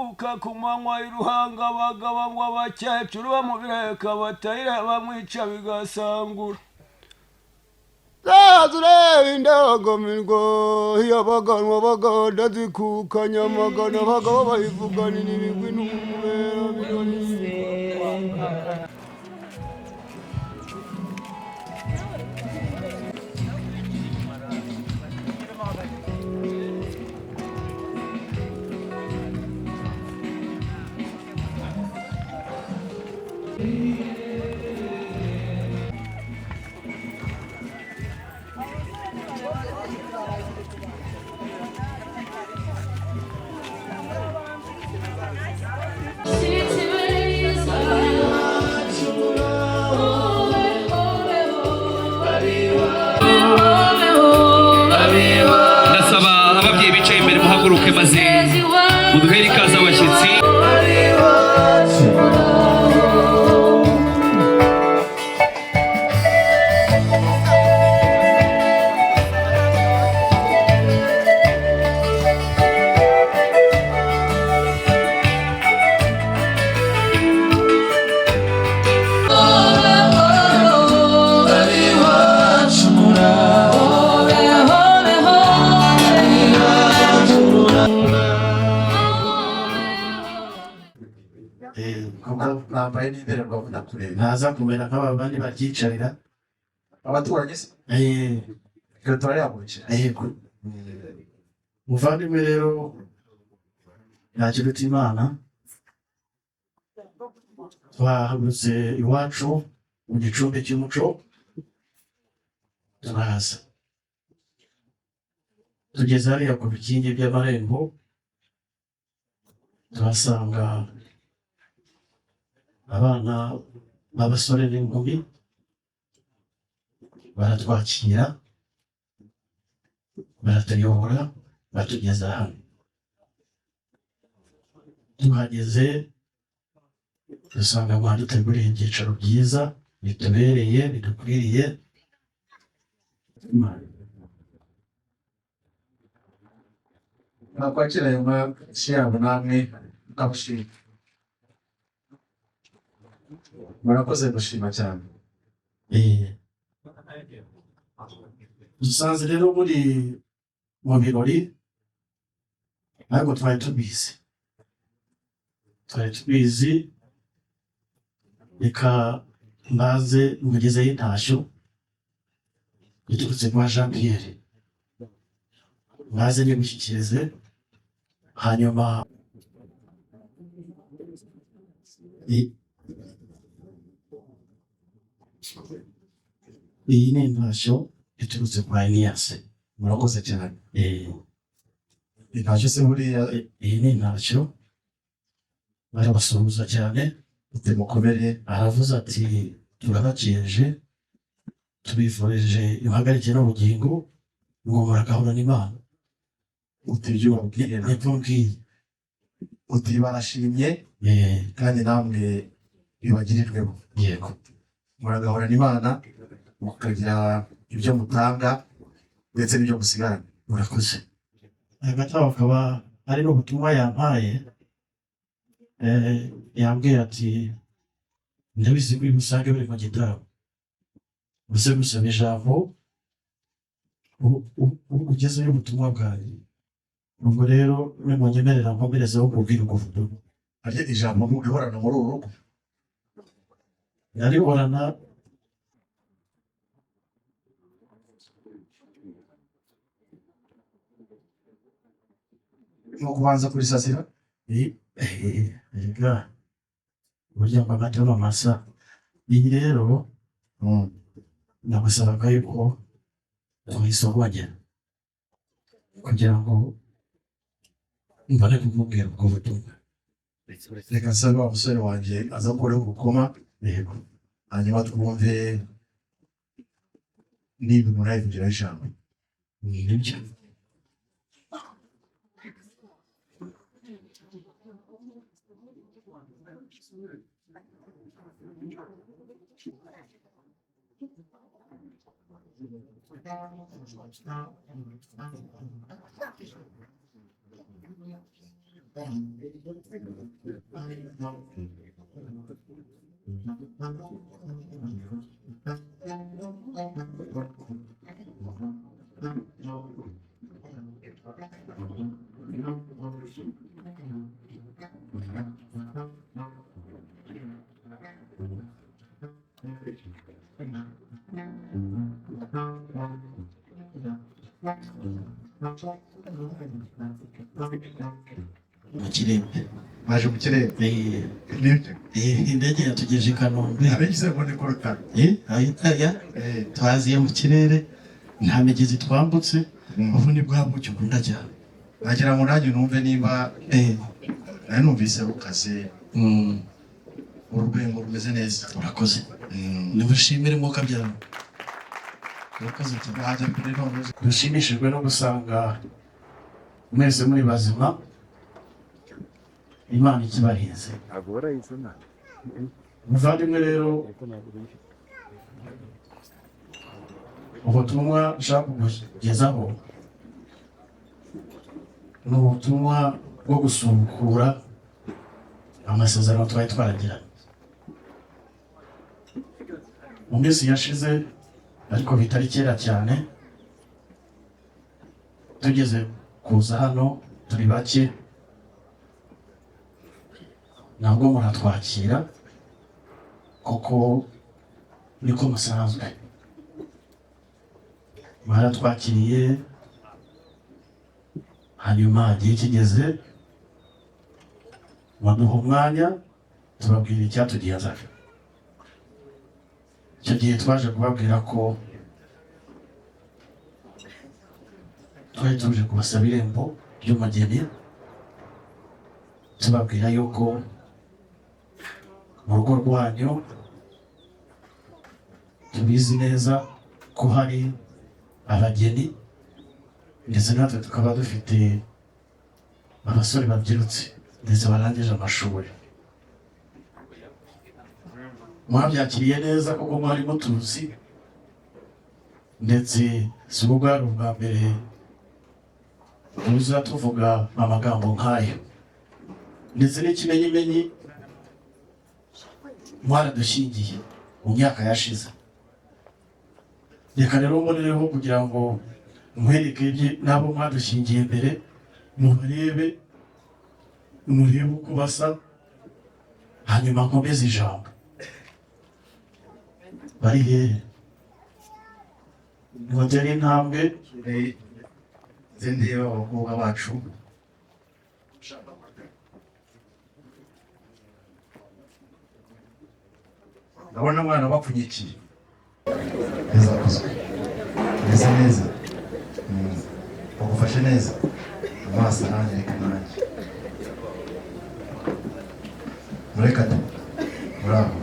Rukuka ku manywa y'uruhanga, abagabo ngo abakecuru bamubireka batayire bamwica bigasangura. Zaza ureba indangamirwa y'abaganwa baganda zikukanya amagana, abagabo bayivuganira ibigwi n'umubera birori. Ndasaba ababyeyi bicaye imbere muhaguruke maze muduhere ikaze abashyitsi. Kuko nambaye n'indorerwamo ndakureba. Ntaza kumera nk'aba bandi baryicarira. Abaturanyi se? Eh. Reka turayahagurukira. Yego, muvandimwe rero ntakiruta Imana, twahagurutse iwacu mu gicumbi cy'umuco turaza, tugeze hariya ku bikingi by'amarembo tuhasanga abana b'abasore n'inkumi, baratwakira, baratuyobora, batugeza hano. Tuhageze dusanga mwaduteguriye ibyicaro byiza bitubereye, bidukwiriye. Nakwakira ayo mashyi yabo namwe mukabashima. Murakoze gushima cyane. Dusanze rero muri mu birori, ariko twari tubizi. Reka mbaze mugezeho intashyo iturutse kwa Jean Pierre, mbaze nigushyikirize, hanyuma iyi ni intashyo iturutse kwa Elias. Murakoze cyane. Intashyo se buriya? Iyi ni intashyo, barabasuhuza cyane. Ute mukomere. Aravuze ati: "Turabakeje, tubifurije impagarike n'ubugingo, ngo muragahorana Imana." Uti ibyo ubabwiye? Nibwo mbwiye. Uti barashimye kandi namwe bibagirirwemo. Yego. Muragahorana Imana, mukagira ibyo mutanga ndetse n'ibyo musigarana. Murakoze. Hagati aho akaba ari n'ubutumwa yampaye. Yambwiye ati: "Ndabizi ko musange buri mu gitaramo, uze gusaba ijambo, ugezeyo ubutumwa bwanjye." Ubwo rero nimunyemerera nkomerezeho kubwira ubwo butumwa. Harya ijambo murihorana muri uru rugo? Narihorana. Ni ukubanza kurisasira. Erega burya ngo amata masa. Iyi rero nagusabaga yuko tuyisogongera kugira ngo mbone kukubwira ubwo butumwa. Reka nsabe wa musore wanjye aza kureho urukoma. Yego. Hanyuma twumve niba umuntu yayivugiraho ijambo. Nibyo. Mu kirere. Baje mu kirere. Nibyo. Indege yatugeje i Kanombe. Abigize ngo ni ku rutaro. Ahita twaziye mu kirere, nta migezi twambutse. Ubu ni bwa buki ukunda cyane. Nagira ngo nanjye numve nimba nari numvise rukaze, urwengo rumeze neza. Urakoze, nimushimire mwuka byawe, urakoze cyane. Wajya mbere none. Dushimishijwe no gusanga mwese muri bazima, Imana ikibarinze. Muvandimwe rero, ubutumwa nshaka kukugezaho ni ubutumwa bwo gusubukura amasezerano twari twaragiranye mu minsi yashize, ariko bitari kera cyane. Tugeze kuza hano turi bake, nabwo muratwakira kuko niko musanzwe mwaratwakiriye. Hanyuma igihe kigeze baduha umwanya, tubabwira icyatugenzaga. Icyo gihe twaje kubabwira ko twari tuje kubasaba irembo ry'umugeni, tubabwira yuko mu rugo rwanyu tubizi neza ko hari abageni, ndetse natwe tukaba dufite abasore babyirutse ndetse barangije amashuri. Mwabyakiriye neza kuko mwari mutuzi, ndetse si ubwo bwari ubwa mbere tuza tuvuga amagambo nk'ayo. Ndetse n'ikimenyimenyi, mwaradushyingiye mu myaka yashize. Reka rero mbonereho kugira ngo nkwereke n'abo mwadushyingiye mbere, mubarebe, murebe uko basa, hanyuma nkomeze ijambo. Bari hehe? Mutere intambwe. Nze ndeba abakobwa bacu. Ndabona umwana bapfunyikiye neza, akozwe meze neza, bagufashe neza, amaso aranyereka nanjye. Murekate, muraho,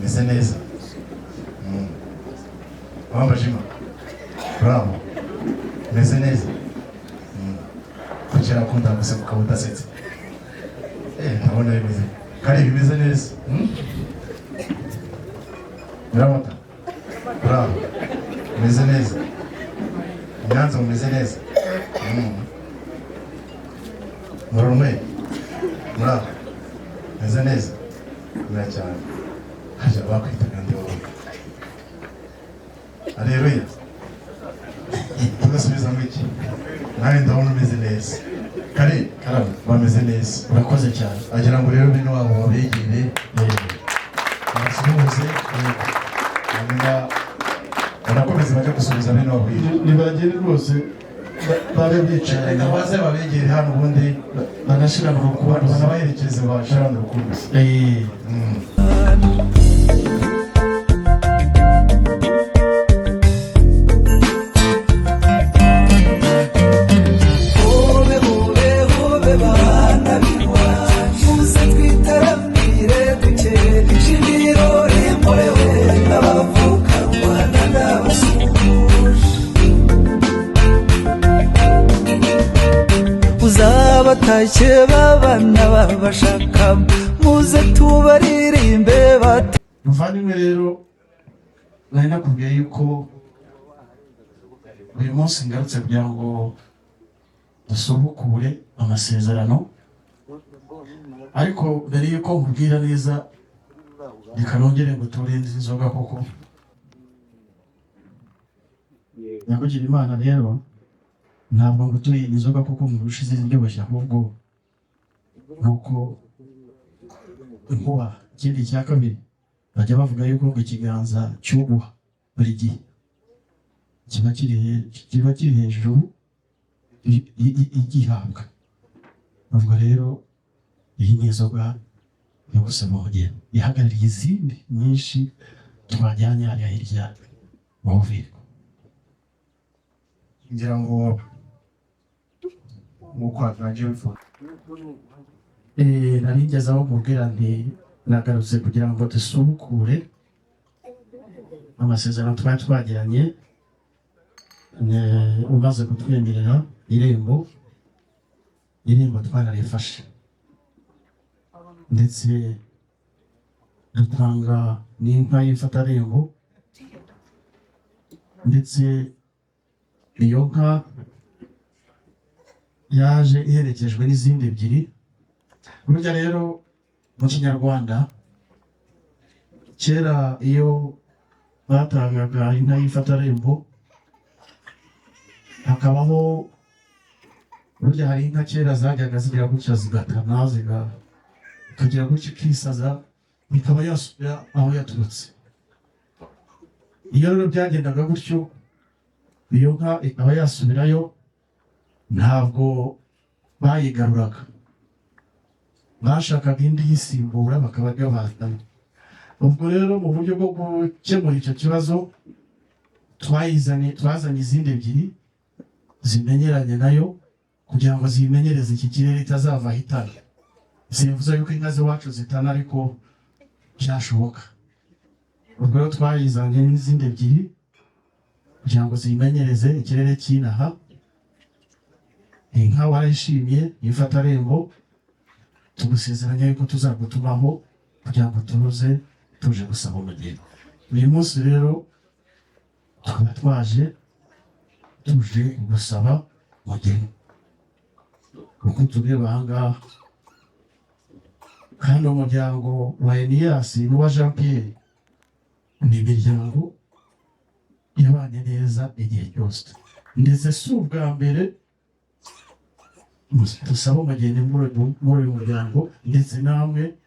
meze neza. Wambajima, muraho, meze neza. Kuki akunda guseka ukaba udasetse? Ndabona bimeze kare, bimeze neza. Muramata, muraho, meze neza. Nyanza mumeze neza. Murorumwe, muraho, meze neza. Mura cyane. Harya bakwitaga ndi wowe? Aleluya. Tugasubiza ngo iki? Nawe ndabona umeze neza. Kare Karame. Bameze neza. Urakoze cyane. Agira ngo rero bene wabo babegere, babasuhuze, hanyuma banakomeze bajye gusuhuza bene wabo hirya. Nibagere rwose, babe bicaye. Reka baze babegere hano ubundi banashirana urukundo. Banabaherekeze bashirane urukundo. Hobe hobe hobe bana b'iwacu, muze twitaramire dukeye ibirori murewe n'abavuka Rwanda n'abasuhuje. Uzabatashye babana babashaka, muze tubaririmbe bate. Muvandimwe rero, nari nakubwiye yuko uyu munsi ngarutse kugira ngo dusubukure amasezerano. Ariko mbere y'uko nkubwira neza, reka nongere ngo turenze inzoga koko. Nyakugira Imana rero, ntabwo ngutuye inzoga kuko nkurusha iziryoshye, ahubwo nuko nkuba. Ikindi cya kabiri, bajya bavuga yuko ngo ikiganza cy'uguha buri gihe kiba kiri hejuru igihabwa. Ubwo rero iyi ni inzoga yo gusaba umugeni, ihagarariye izindi nyinshi twajyanye hariya hirya mu bubiko. Ngira ngo nk'uko watangiye bivuga. Nari ngeze aho mubwira nti nagarutse kugira ngo dusubukure amasezerano twari twagiranye, umaze kutwemerera irembo. Irembo twararifashe, ndetse dutanga n'inka y'imfatarembo, ndetse iyo nka yaje iherekejwe n'izindi ebyiri. Burya rero mu Kinyarwanda kera, iyo batangaga inka y'imfatarembo, hakabaho, burya hari inka kera zajyaga zigira gutya zigatana, ikagira gutya ikisaza, ikaba yasubira aho yaturutse. Iyo rero byagendaga gutyo, iyo nka ikaba yasubirayo, ntabwo bayigaruraga, bashakaga indi yisimbura bakaba ariyo bazana. Ubwo rero mu buryo bwo gukemura icyo kibazo, twazanye izindi ebyiri zimenyeranye nayo, kugira ngo zimenyereze iki kirere itazava ahitana. Simvuze yuko inka z'iwacu zitana, ariko byashoboka. Ubwo rero twayizanye n'izindi ebyiri kugira ngo zimenyereze ikirere cy'inaha. Inka warayishimye y'imfatarembo, tugusezeranya yuko tuzagutumaho kugira ngo tuze tuje gusaba umugeni. Uyu munsi rero tukaba twaje tuje gusaba umugeni, uko tureba aha ngaha. Kandi umuryango wa Eniyasi n'uwa Jean Pierre ni imiryango yabanye neza igihe cyose, ndetse si ubwa mbere dusaba umugeni muri uyu muryango, ndetse namwe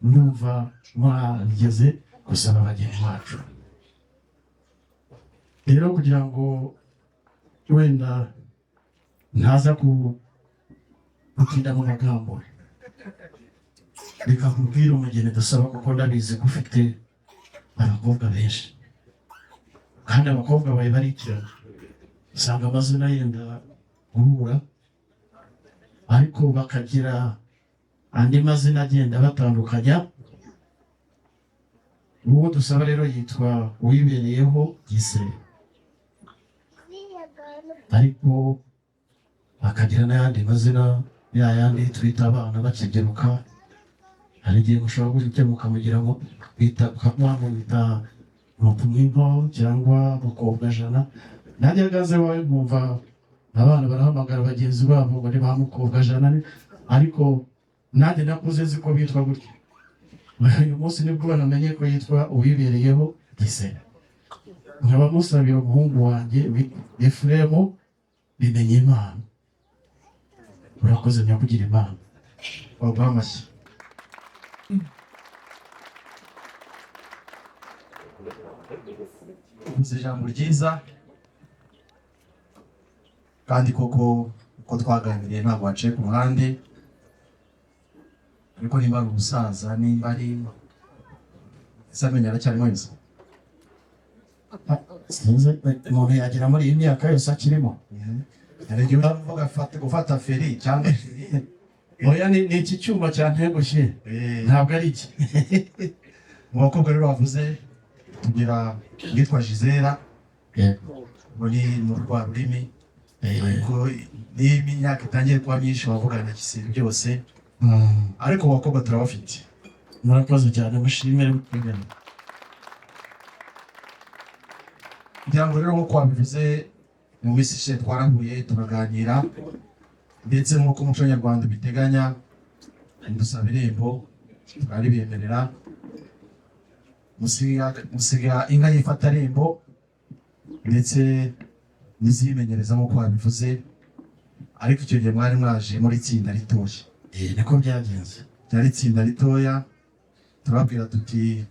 ndumva mwageze gusaba abageni bacu. Rero kugira ngo wenda ntaza gutinda mu magambo, reka nkubwire umugeni dusaba, kuko ndabizi ko ufite abakobwa benshi, kandi abakobwa bawe barikirana, usanga amazina yenda guhura, ariko bakagira andi mazina agenda batandukanya. Uwo dusaba rero yitwa Uwibereyeho Gisele, ariko akagira n'ayandi mazina, ya yandi twita abana bakibyiruka. Hari igihe mushobora gukemuka mugira ngo bita mwamwita Mupumwimpo cyangwa Mukobwa Jana. Nanjye ngaze iwawe nkumva abana barahamagara bagenzi babo ngo ni ba Mukobwa Jana, ariko nanjye nakuze nzi ko bitwa gutya. Uyu munsi nibwo namenye ko yitwa Uwibereyeho Gisele, nkaba musabira umuhungu wanjye Efuremu Bimenye Imana. Urakoze, nyakugira Imana. Baguha amashyi. Uvuze ijambo ryiza, kandi koko uko twaganiriye ntabwo waciye ku ruhande. Ariko niba ari umusaza, nimba ari ese amenyo aracyarimo yose? Sinzi, umuntu yagera muri iyi myaka yose akirimo. Hari igihe uravuga gufata feri cyangwa Oya, ni iki cyuma cyantengushye, ntabwo ari iki. Mu bakobwa rero bavuze, tugira uwitwa Gisela muri mu rwa rurimi, ariko niyo imyaka itangiye kuba myinshi wavugana na Gisele byose. Ariko mu bakobwa turabafite. Murakoze cyane, mushimire. Kugira ngo rero nk'uko wabivuze, mu minsi ishize twarahuye turaganira, ndetse nk'uko umuco nyarwanda ubiteganya. Mudusaba irembo, turaribemerera. Musiga inka y'ifatarembo ndetse n'izimenyereza nk'uko babivuze, ariko icyo gihe mwari mwaje muri itsinda ritoya. Niko byagenze. Ryari itsinda ritoya. Turababwira tuti: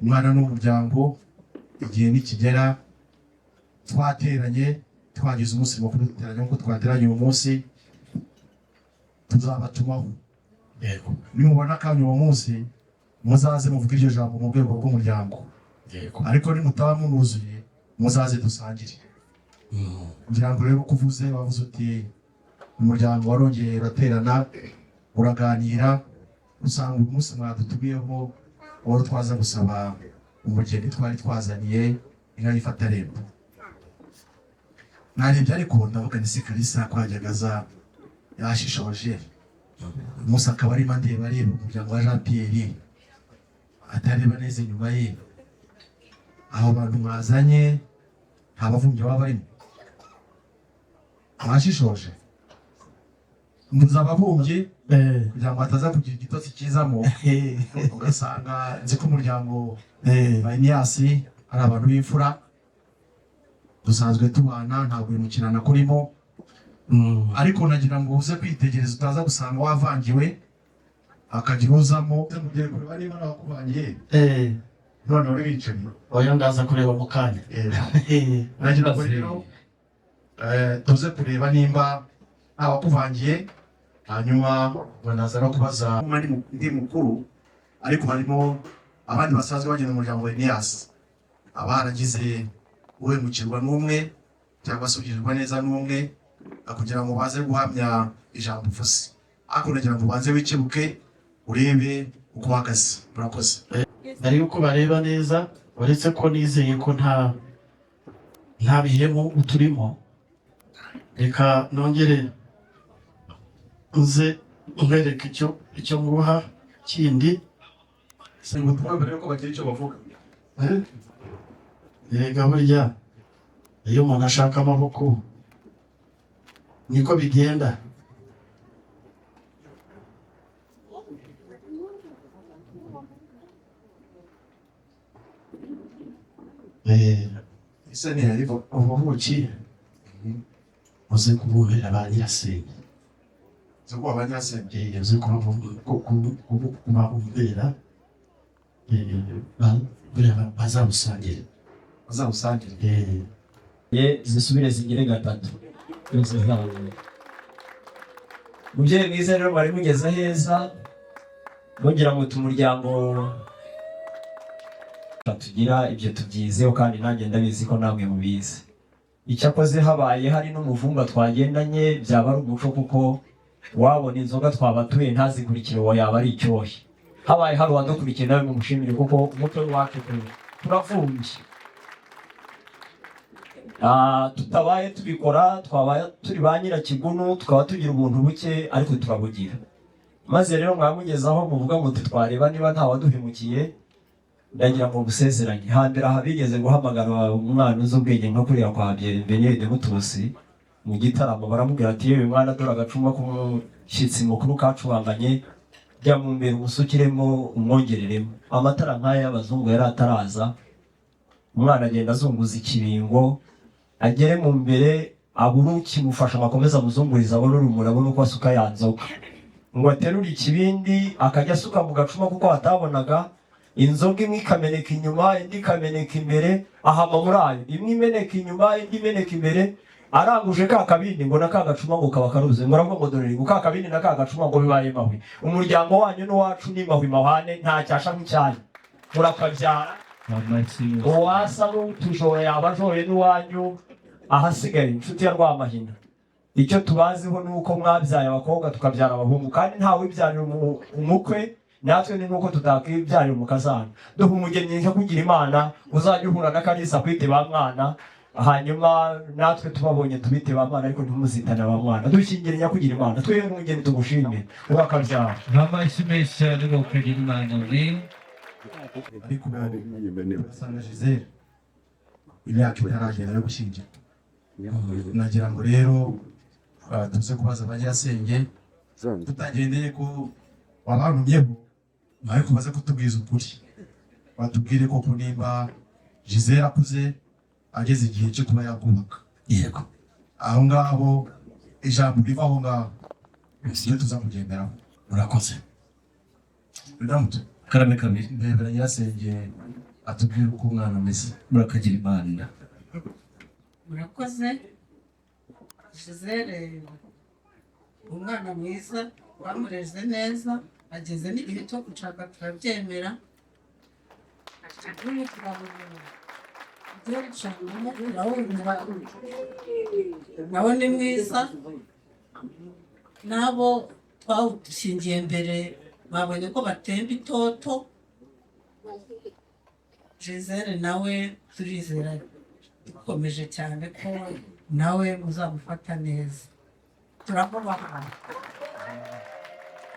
"Umwana n'umuryango, igihe nikigera twateranye, twagize umunsi mukuru, duteranye nk'uko twateranye uyu munsi, tuzabatumaho." Nimubona akanya uwo munsi, muzaze muvuge iryo jambo mu rwego rw'umuryango. Ariko nimutaba munuzuye, muzaze dusangire. Kugira ngo rero uko uvuze, wavuze uti umuryango warongeye uraterana, uraganira, usanga uyu munsi mwadutumiyeho uwo twaza gusaba umugeni twari twazaniye inka y'ifatarembo. Narebye ariko ndavuga ni se Kalisa kwajyaga aza yashishoje, umunsi akaba arimo andeba, areba umuryango wa Jean Pierre, atareba neza inyuma ye. Abo bantu mwazanye nta bavumbyi baba barimo? Mwashishoje muzi ababumbyi, kugira ngo hataza kugira igitotsi kizamo, ugasanga nzi ko umuryango wa Eniyasi ari abantu b'imfura, dusanzwe tubana, ntabwo guhemukirana kurimo. Ariko nagira ngo uze kwitegereza, utaza gusanga wavangiwe, hakagira uzamo. Mugiye kureba niba nabakuvangiye none uri wicaye. Oya, ndaza kureba mu kanya. Nagira ngo rero tuze kureba nimba ntawakuvangiye, hanyuma ubwo naza no kubaza. Ndi mukuru, ariko harimo abandi basanzwe bagenda mu muryango wa Eniyasi, abaragize uhemukirwa n'umwe cyangwa se ugirirwa neza n'umwe, kugira ngo baze guhamya ijambo uvuze. Ariko nagira ngo ubanze wikebuke, urebe uko uhagaze. Murakoze. Mbere yuko bareba neza, uretse ko nizeye ko nta bihemu uturimo, reka nongere nze nkwereke icyo nguha kindi. Ubutumwa mbere yuko bagira icyo bavuga. Erega burya iyo umuntu ashaka amaboko niko bigenda. Ese ntiyarivo? Ubu buki uze kubuhera ba nyirasenge. Uze kuba ba nyirasenge. Uze kubabumbera, buriya bazabusangire. Bazabusangire. Ye zisubire zigire gatatu zose zawe. Mubyeyi mwiza rero, mwari mugeze heza mugira ngo umuryango tugira ibyo tubyizeho, kandi nanjye ndabizi ko namwe mubizi. Icyakoze habaye hari n'umuvumba twagendanye byaba ari umuco, kuko wabona inzoga twabatuye ntazikurikire, uwo yaba ari icyohe. Habaye hari uwadukurikiye nawe mumushimire, kuko umuco w'iwacu turavumbye. Tutabaye tubikora twaba turi ba nyirakigunu, tukaba tugira ubuntu buke, ariko turabugira. Maze rero mwamugezaho muvuga ngo twareba niba ntawaduhemukiye, ndagira ngo musezeranye. Hambere aha bigeze guhamagara umwana uzi ubwenge nka kuriya kwa Bienvenue de Mutusi mu gitaramo, baramubwira ati: "Yewe mwana, dore agacuma k'umushyitsi mukuru kacubanganye, jya mu mbere umusukiremo, umwongereremo." Amatara nk'aya y'abazungu yari ataraza. Umwana agenda azunguza ikibingo, agere mu mbere abure ukimufasha ngo akomeze amuzungurize, abone urumuri, abone uko asuka ya nzoga. Ngo aterure ikibindi akajya asuka mu gacuma, kuko atabonaga. Inzoga imwe ikameneka inyuma, indi ikameneka imbere, ahama muri ayo, imwe imeneka inyuma, indi imeneka imbere. Aranguje ka kabindi ngo na ka gacuma ngo kaba karuze, ngo aravuga ngo: "Dore ngo ka kabindi na ka gacuma ngo bibaye mahwi." Umuryango wanyu n'uwacu ni mahwi mahwane, nta cyasha nk'icyanyu, murakabyara. Uwasa n'utujoye yaba ajoye n'uwanyu. Ahasigaye, inshuti ya Rwamahina, icyo tubaziho ni uko mwabyaye abakobwa, tukabyara abahungu, kandi ntawe wibyarira umukwe, natwe ni nk'uko tutakwibyarira umukazana. Duha umugeni nka kugira Imana, uzajya uhura na Kalisa kwite ba mwana, hanyuma natwe tubabonye tubite ba mwana, ariko ntimuzitane ba mwana. Dushyingire nyakugira Imana, twe umugeni tugushimire, urakabyara. Amashyi menshi cyane ngo kugira Imana we. Ariko ugasanga Gisele imyaka itaragera yo gushyingira. Nagira ngo rero tuze kubaza abanyirasenge, tutagendeye ku Wabantumyeho ariko baze kutubwiza ukuri, batubwire koko nimba Gisele akuze ageze igihe cyo kuba yakubaka. Yego. Aho ngaho ijambo riva aho ngaho iyo tuza kugenderaho. Murakoze. Biramutse. Karame kabiri. Ndebera nyirasenge atubwire uko umwana ameze. Murakagira Imana. Murakoze. Gisele, umwana mwiza, bamureze neza, ageze n'igihe cyo gushaka, turabyemera. Ubu turamureba turawumva, nawe ni mwiza. N'abo twawushingiye mbere babonye ko batemba itoto. Gisele nawe turizera dukomeje cyane ko nawe muzamufata neza. Turamubaha.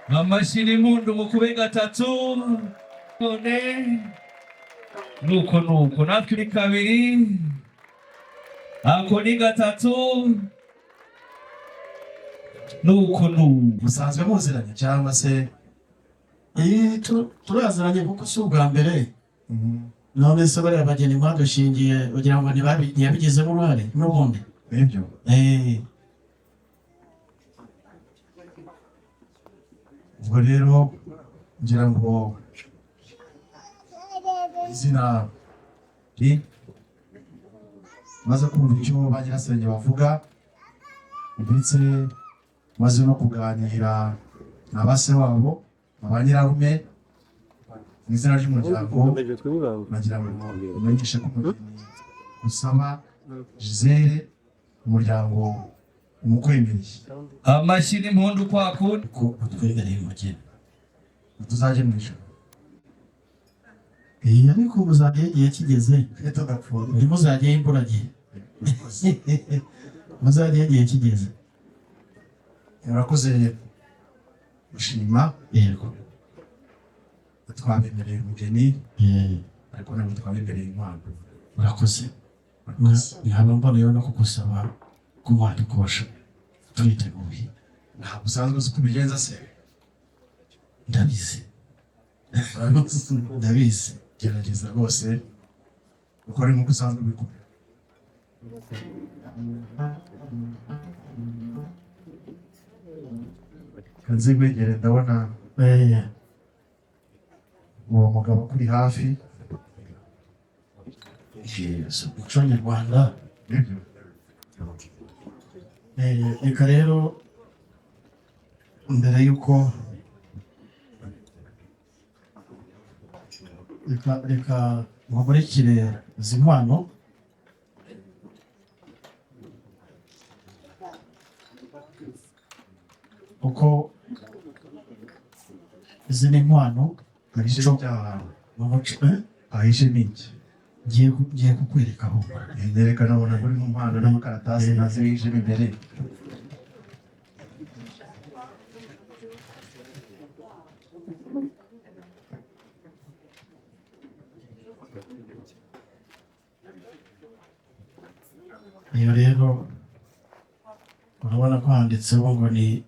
Amashyi n'impundu mu kube gatatu. None nuko nuko natwe ni kabiri, ako ni gatatu, nuko nuko. Musanzwe muziranye cyangwa se? Turaziranye kuko si ubwa mbere. None se bariya bageni mwadushingiye kugira ngo ntiyabigizemo uruhare n'ubundi? Nibyo. Ubwo rero ngira ngo izina ri maze kumva icyo ba nyirasenge bavuga, ndetse maze no kuganira na ba se wabo na ba nyirarume, mu izina ry'umuryango nagira ngo umenyeshe ko umugeni usaba Gisele, umuryango umukwemereye. Amashyi n'impundu kwa kundi. Ko utwemereye umugeni. Tuzajye mu ijoro. Ariko muzajyayo igihe kigeze, ntimuzajyeyo imburagihe, muzajyeyo igihe kigeze. Murakoze gushima. Yego. Twabemereye umugeni, ariko ntabwo twabemereye inkwano. Murakoze. Nkaba mboneyeho no kugusaba kumwadukosha, turiteguye. Ntabwo usanzwe uzi uko ubigenza se? Ndabizi, ndabizi. Gerageza rwose ukore nk'uko usanzwe ubikora. Kanze nkwegere, ndabona uwo mugabo akuri hafi. Umuco nyarwanda. Reka rero mbere y'uko reka nkumurikire izi nkwano. Kuko izi ni inkwano mu muco. Ahishe ni iki? Ngiye kukwereka aho. Nyereka, nabona kuri mu mpano n'amakaratasi ntazi wihishemo imbere. Iyo rero urabona ko handitseho ngo ni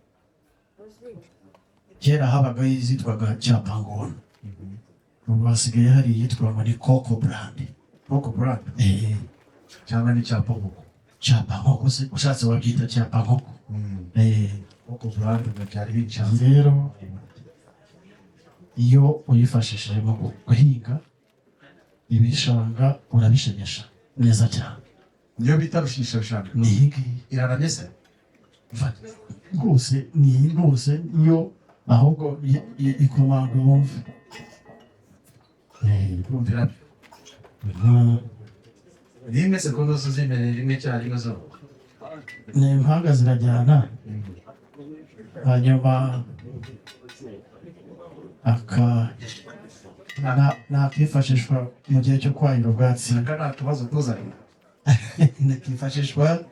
kera habagaho izitwaga cyapangona, ubu hasigaye hari iyitwa ngo ni Koko Brand. Koko Brand? Eh. Cyangwa ni cyapa nkoko? Cyapa nkoko se ushatse wabyita cyapa nkoko. Eh. Koko Brand ngo byari bicanze. Rero iyo uyifashishije mu guhinga ibishanga urabishegesha neza cyane. Niyo bita rushishashanga? Ni iyi ngiyi. Iraramye se? Rwose ni iyi rwose, niyo ahubwo ikomanga wumve. Kumvira. Rimwe sekondo zimereye rimwe icyarimwe zo. Ni impanga zirajyana. Hanyuma aka nakifashishwa mu gihe cyo kwahira ubwatsi. Aka nta tubazo tuzanye. Nakifashishwa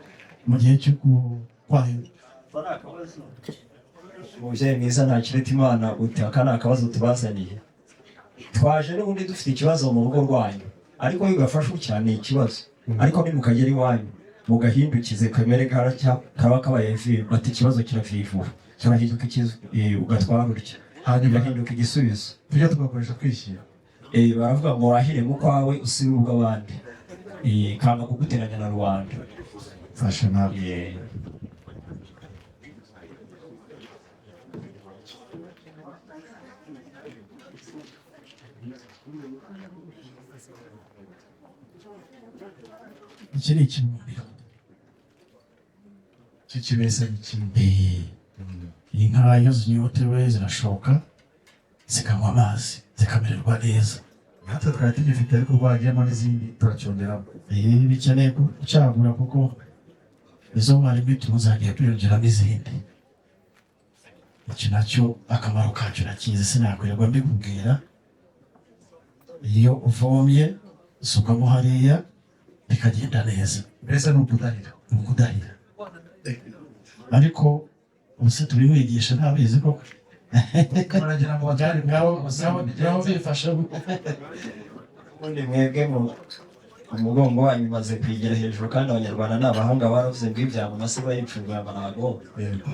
mu gihe cyo kwahira. Umubyeyi mwiza ntakireta Imana uti aka ni akabazo tubazaniye. Twaje n'ubundi dufite ikibazo mu rugo rwanyu, ariko iyo ugafashe utya ni ikibazo, ariko nimukagera iwanyu mugahindukize kamere karacya kaba kabaye vi, bati ikibazo kiravivura, kirahinduka ikibazo, ugatwara utya. Hanyuma Birahinduka igisubizo. Tujya tugakoresha twishyira. Baravuga ngo wahire mu kwawe usibe ubw'abandi. Kanga kuguteranya na rubanda. Fasha nawe. Iki ni ikibumbiro. Iki kibese ni kimwe. Inka iyo zinyotewe zirashoka zikanywa amazi, zikamererwa neza. Natwe twari tugifite, ariko rwagiyemo n'izindi turacyongeramo. Bikeneye gucagura kuko izo mwarimu tuzagiye tuyongeramo izindi. Iki nacyo akamaro kacyo urakizi, sinakwirirwa mbikubwira. Iyo uvomye usukamo hariya bikagenda neza. Mbese ni ukudahira? Ni ukudahira, ariko ubu se tubimwigisha ntabizi koko? Baragira ngo batware. Ngaho bifasha. Ubundi mwebwe mu umugongo wanyu umaze kwigira hejuru, kandi Abanyarwanda ni abahanga, baravuze ngo ibyabo amasiba y'imfurwa ntabwo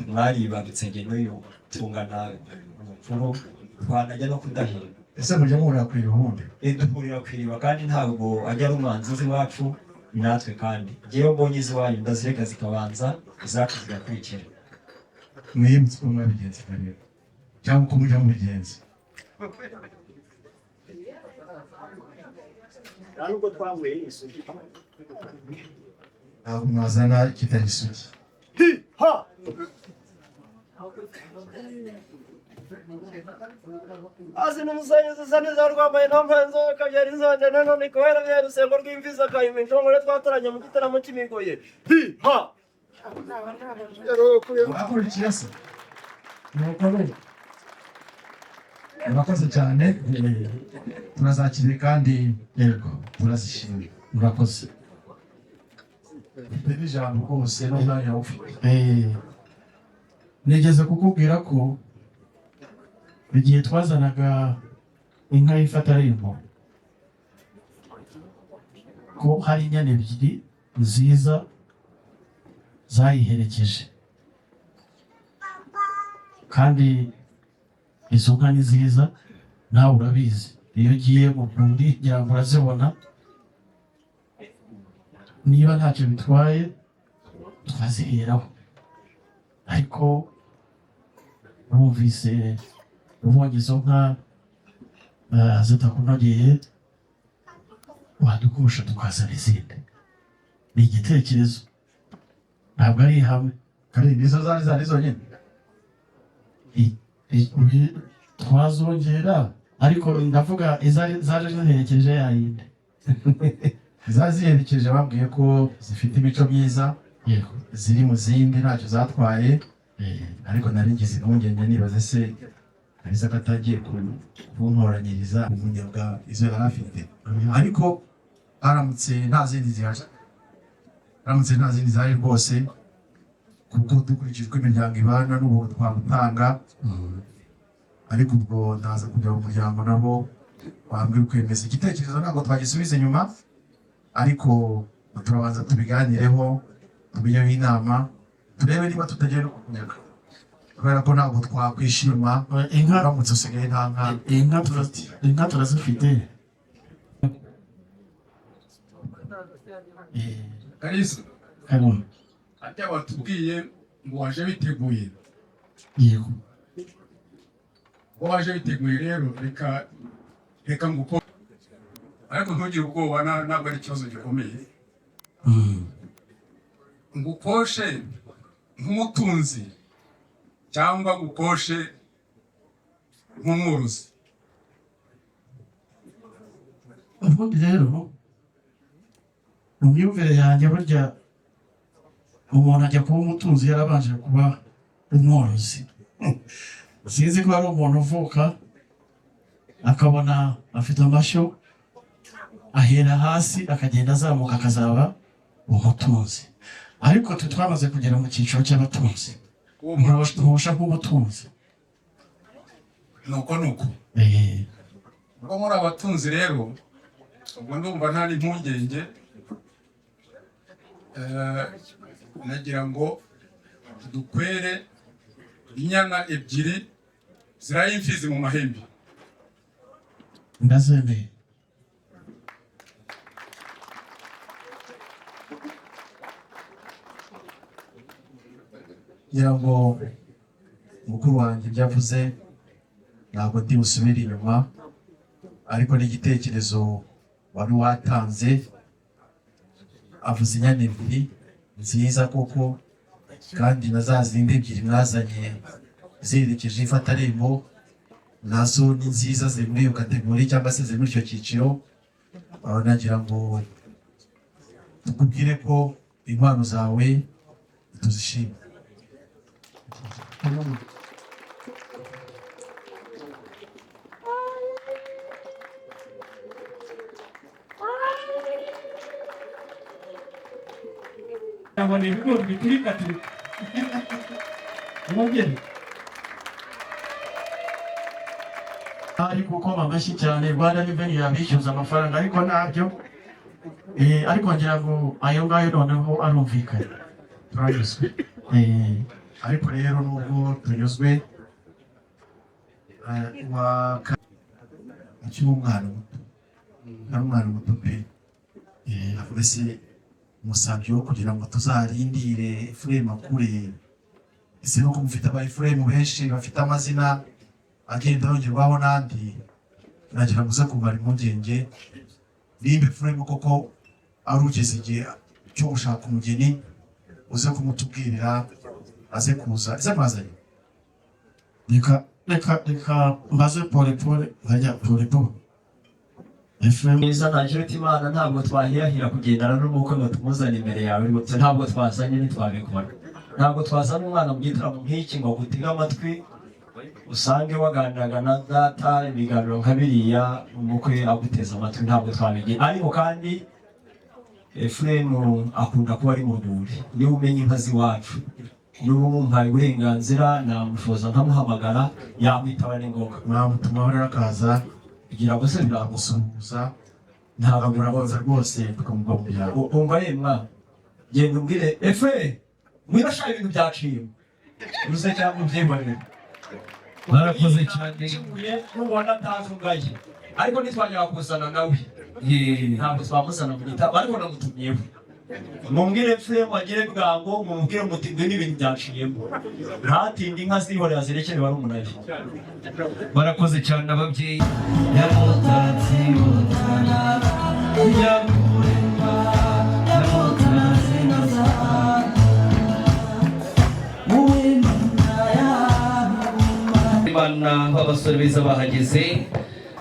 mwaribarutse. Njye n'uyu tungana umupfuru, twanajya no kudahira. Ese mujya muhurira ku ibihumbi? Duhurira ku iriba, kandi ntabwo ajya ari umwanzi uzi iwacu natwe. Kandi njyewe mbonye iz'iwanyu ndazireka zikabanza, izacu zigakurikira. Mwiyibutse uko mwabigenza rero, cyangwa uko mujya mubigenza. Nta nubwo twavuye isugi. Ntabwo mwazana kitari isugi. Azi n'umusanyi zisa neza rwambaye ntampanzo kabyara inzonde nanone kubera bya rusengo rw'imfizi akayima inshongore twatoranye mu gitaramo cy'imigoye hi ha. Murakurikiye se? Murakoze cyane, turazakiriye kandi Yego. turazishimye. Murakoze. Ufite n'ijambo rwose n'umwanya ufite. Nigeze kukubwira ko igihe twazanaga inka y'imfatarembo ko hari inyana ebyiri nziza zayiherekeje, kandi izo nka ni nziza, nawe urabizi, iyo ugiye mu rwuri ngira ngo urazibona. Niba ntacyo bitwaye twaziheraho, ariko wumvise ubonye izo nka zitakunogeye wadugusha tukazana izindi. Ni igitekerezo, ntabwo ari ihame. Kandi nizo zari zonyine? Twazongera, ariko ndavuga izari zaje ziherekeje yayindi. Izari ziherekeje bambwiye ko zifite imico myiza. Yego. Ziri mu zindi ntacyo zatwaye, ariko nari ngize impungenge nibaze se Kalisa ko atagiye kuntoranyiriza ubunyobwa izo yari afite. Ariko haramutse nta zindi zihari, haramutse nta zindi zihari rwose, kuko dukurikije uko imiryango ibana n'ubu twamutanga. Ariko ubwo ndaza kujya mu muryango nabo bambwira ukwemeza igitekerezo, ntabwo twagisubiza inyuma, ariko turabanza tubiganireho, tubigeho inama, turebe niba tutagiye no kukunyaga, kubera ko ntabwo twakwishima Inka uramutse usigaye nta nka. Inka turazifite. Kalisa. Karame. Ati watubwiye ngo waje witeguye. Yego. Ngo waje witeguye rero, reka nguko, ariko ntugire ubwoba, ntabwo ari ikibazo gikomeye. Ngukoshe nk'umutunzi cyangwa ngukoshe nk'umworozi? Ubundi rero mu myumvire yanjye, burya umuntu ajya kuba umutunzi yarabanje kuba umworozi. Sinzi ko hari umuntu uvuka akabona afite amashyo, ahera hasi akagenda azamuka akazaba umutunzi. Ariko twe twamaze kugera mu cyiciro cy'abatunzi, ntusha nk'umutunzi. Nuko nuko. Ubwo muri abatunzi rero, ubwo ndumva nta n'impungenge. Nagira ngo dukwere inyana ebyiri Ziraye imfizi mu mahembe. Ndazemeye. Ngira ngo mukuru wanjye ibyo avuze ntabwo ndi busubire inyuma, ariko n'igitekerezo wari watanze, avuze inyana ebyiri nziza koko, kandi na za zindi ebyiri mwazanye zerekeje ifatarembo nazo ni nziza, ziri muri iyo catégorie cyangwa se ziri muri icyo cyiciro. Nagira ngo tukubwire ko impano zawe tuzishima. Ngo ni ibigori biturikaturika mwongere. Ari gukoma amashyi cyane, Rwanda Revenue yabishyuza amafaranga, ariko ntabyo. Ariko ngira ngo ayo ngayo noneho arumvikana. Turanyuzwe. Ariko rero nubwo tunyuzwe, wa akiri umwana muto, ari umwana muto pe. Avuga se umusabyi wo kugira ngo tuzarindire Efuremu akure, ese nuko mufite aba Efuremu benshi bafite amazina agenda yongerwaho n'andi, nagira ngo uze kumara impungenge nimba Efuremu koko ari ugeze igihe cyo gushaka umugeni, uze kumutubwirira aze kuza. Ese mwazanye? Reka, reka, reka mbaze pole pole, nkajya pole pole, Efuremu. Mwiza Ntakirutimana, ntabwo twahirahira kugendana n'umukwe ngo tumuzane imbere yawe rwose. Ntabwo twazanye, ntitwabikora. Ntabwo twazana umwana mu gitaramo nk'iki ngo agutege amatwi, usange waganiraga na data ibiganiro nka biriya, umukwe aguteze amatwi. Ntabwo twabigira. Ariko kandi Efuremu akunda kuba ari mu rwuri, niwe umenya inka z'iwacu. Niba umumpaye uburenganzira, namushoza nkamuhamagara, yamwitaba n'ingoga. Mwamutumaho rero akaza kugira ngo se biramusuhuza. Ntabwo murabaza rwose, tukamugwa mu byaro. Umva yemwa, genda umbwire efe ngwino shaka ibintu byaciye uze cyangwa ubyihorere. Barakoze cyane. Nubona atavugaye, ariko ntitwajyaga kuzana nawe, ntabwo twamuzana mu gitabo, ariko namutumyeho. Mumbwire efe wagire bwangu, mumubwire muti ngwino ibintu byaciyemo, ntatinde, inka zihorera zirekere barumuna be. Barakoze cyane ababyeyi. Nyamutatsi Nyakurema, Nyamutatsi. Imana, b'abasore beza bahageze,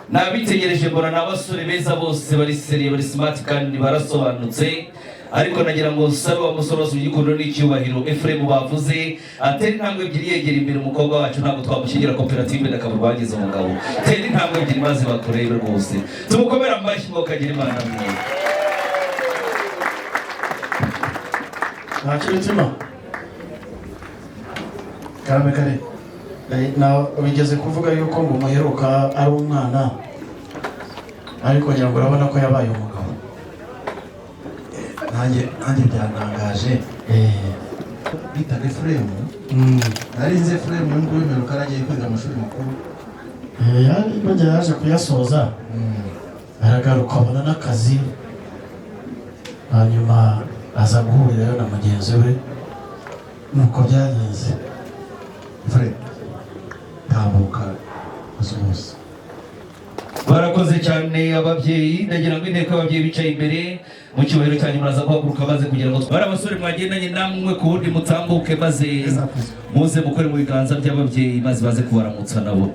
nabitegereje mbona ni abasore beza bose, bari sérieux, bari smart kandi barasobanutse. Ariko nagira ngo nsabe wa musore wose igikundiro n'icyubahiro Efuremu bavuze, atera intambwe ebyiri yegera imbere. Umukobwa wacu ntabwo twamushyingira koperative ndakabura rwagize umugabo. Tera intambwe ebyiri maze bakurebe rwose, tumukomere amashyi ngo kagira Imana mwe. Ntakirutima. Karame kare. Na wigeze kuvuga yuko ngo muheruka ari umwana, ariko ngira ngo urabona ko yabaye umugabo. Nanjye byantangaje. Bitaga Efuremu, nari nzi Efuremu uyu nguyu mperuka yaragiye kwiga amashuri makuru. Burya yaje kuyasoza, aragaruka, abona n'akazi, hanyuma aza guhurirayo na mugenzi we, nuko byagenze. Efuremu, tambuka uzuhuze. Barakoze cyane ababyeyi. Ndagira ngo inteko y'ababyeyi bicaye imbere mu cyubahiro cyanyu muraza guhaguruka maze kugira ngo bari abasore mwagendanye namwe ku wundi mutambuke, maze muze mukore mu biganza by'ababyeyi, maze baze kubaramutsa nabo.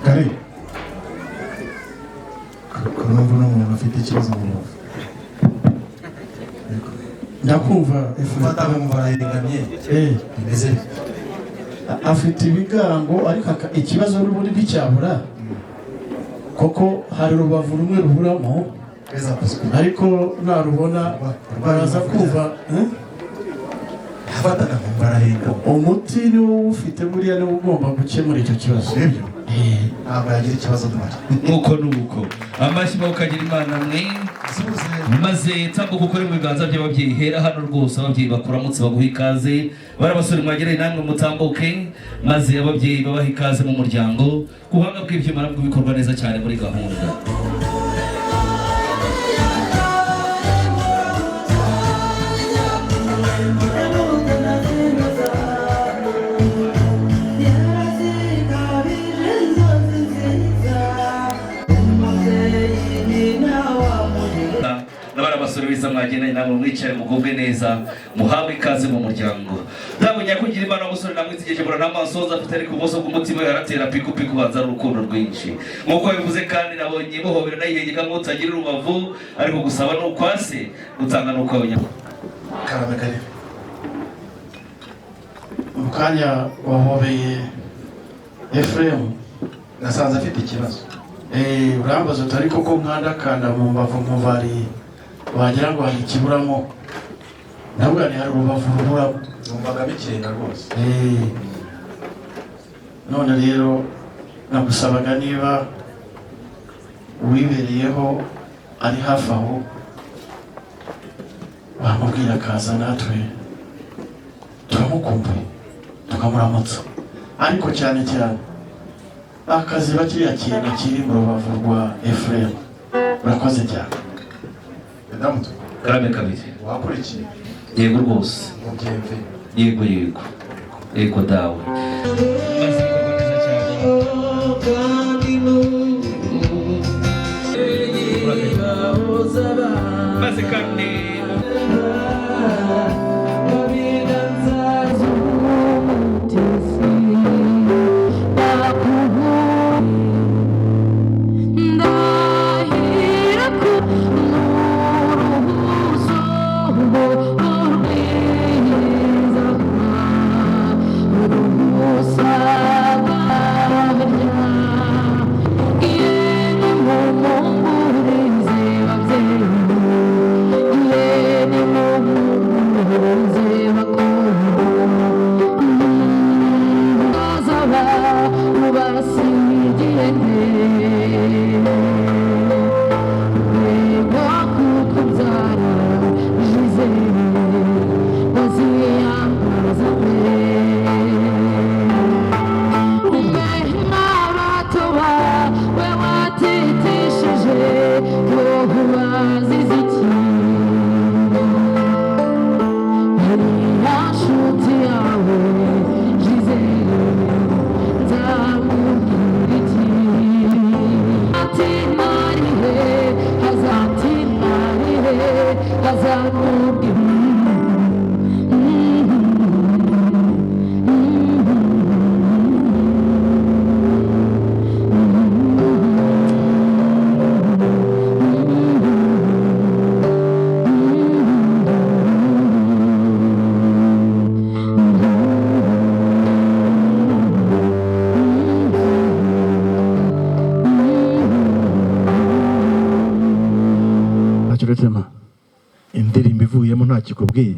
Kare kurumva uno muntu afite ikibazo mu rubavu. Ndakumva. Ufata nkumva arahengamye. Bimeze bite? Afite ibigango, ariko ikibazo n'ubundi nticyabura, kuko hari urubavu rumwe ruburamo, ariko narubona baraza kumva, eh? Yafataga nkumva arahengamye. Umuti ni wowe ufite, buriya niwo ugomba gukemura icyo kibazo. Nibyo. Ntabwo yagira ikibazo duhari. Nk'uko nuko amashyi ukagira Imana mwe. Maze tambuka ukore mu biganza by'ababyeyi. Hera hano rwose, ababyeyi bakuramutse, baguha ikaze. Bari abasore mwagereye, namwe mutambuke, maze ababyeyi babaha ikaze mu muryango. Ku buhanga bw'ibyuma nabwo bikorwa neza cyane muri gahunda. N'abari abasore beza mwagendanye namwe, mwicare mugubwe neza, muhabwe ikaze mu muryango. Ntabwo nyakugira Imana, umusore namwitegereje mbona n'amaso afite, ariko ubuso bw'umutima we aratera pikupiku, ubanza ari urukundo rwinshi nk'uko bivuze. Kandi nabonye muhobera nayihengeka nk'utagira urubavu, ariko gusaba ni ukwase, gutanga ni ukwawe. Karame kare. Mu kanya wahobeye Efuremu. Nasanze afite ikibazo. Urambaza utari koko nkandakanda mu mbavu nkumva hari wagira ngo hari ikiburamo, ndavuga ni hari urubavu ruburamo. Numvaga bikenga rwose. None rero nagusabaga niba uwibereyeho ari hafi aho, wamubwira akaza natwe turamukumbuye, tukamuramutsa, ariko cyane cyane akaziba kiriya kintu kiri mu rubavu rwa Efuremu. Urakoze cyane. Madamu. Karame kabiri. Wakurikiye? Yego rwose. Mubyemve. Yego, yego, yego dawe. Maze bikorwa neza cyane. Maze kandi Ntacyo. Indirimbo ivuyemo nta kikubwiye?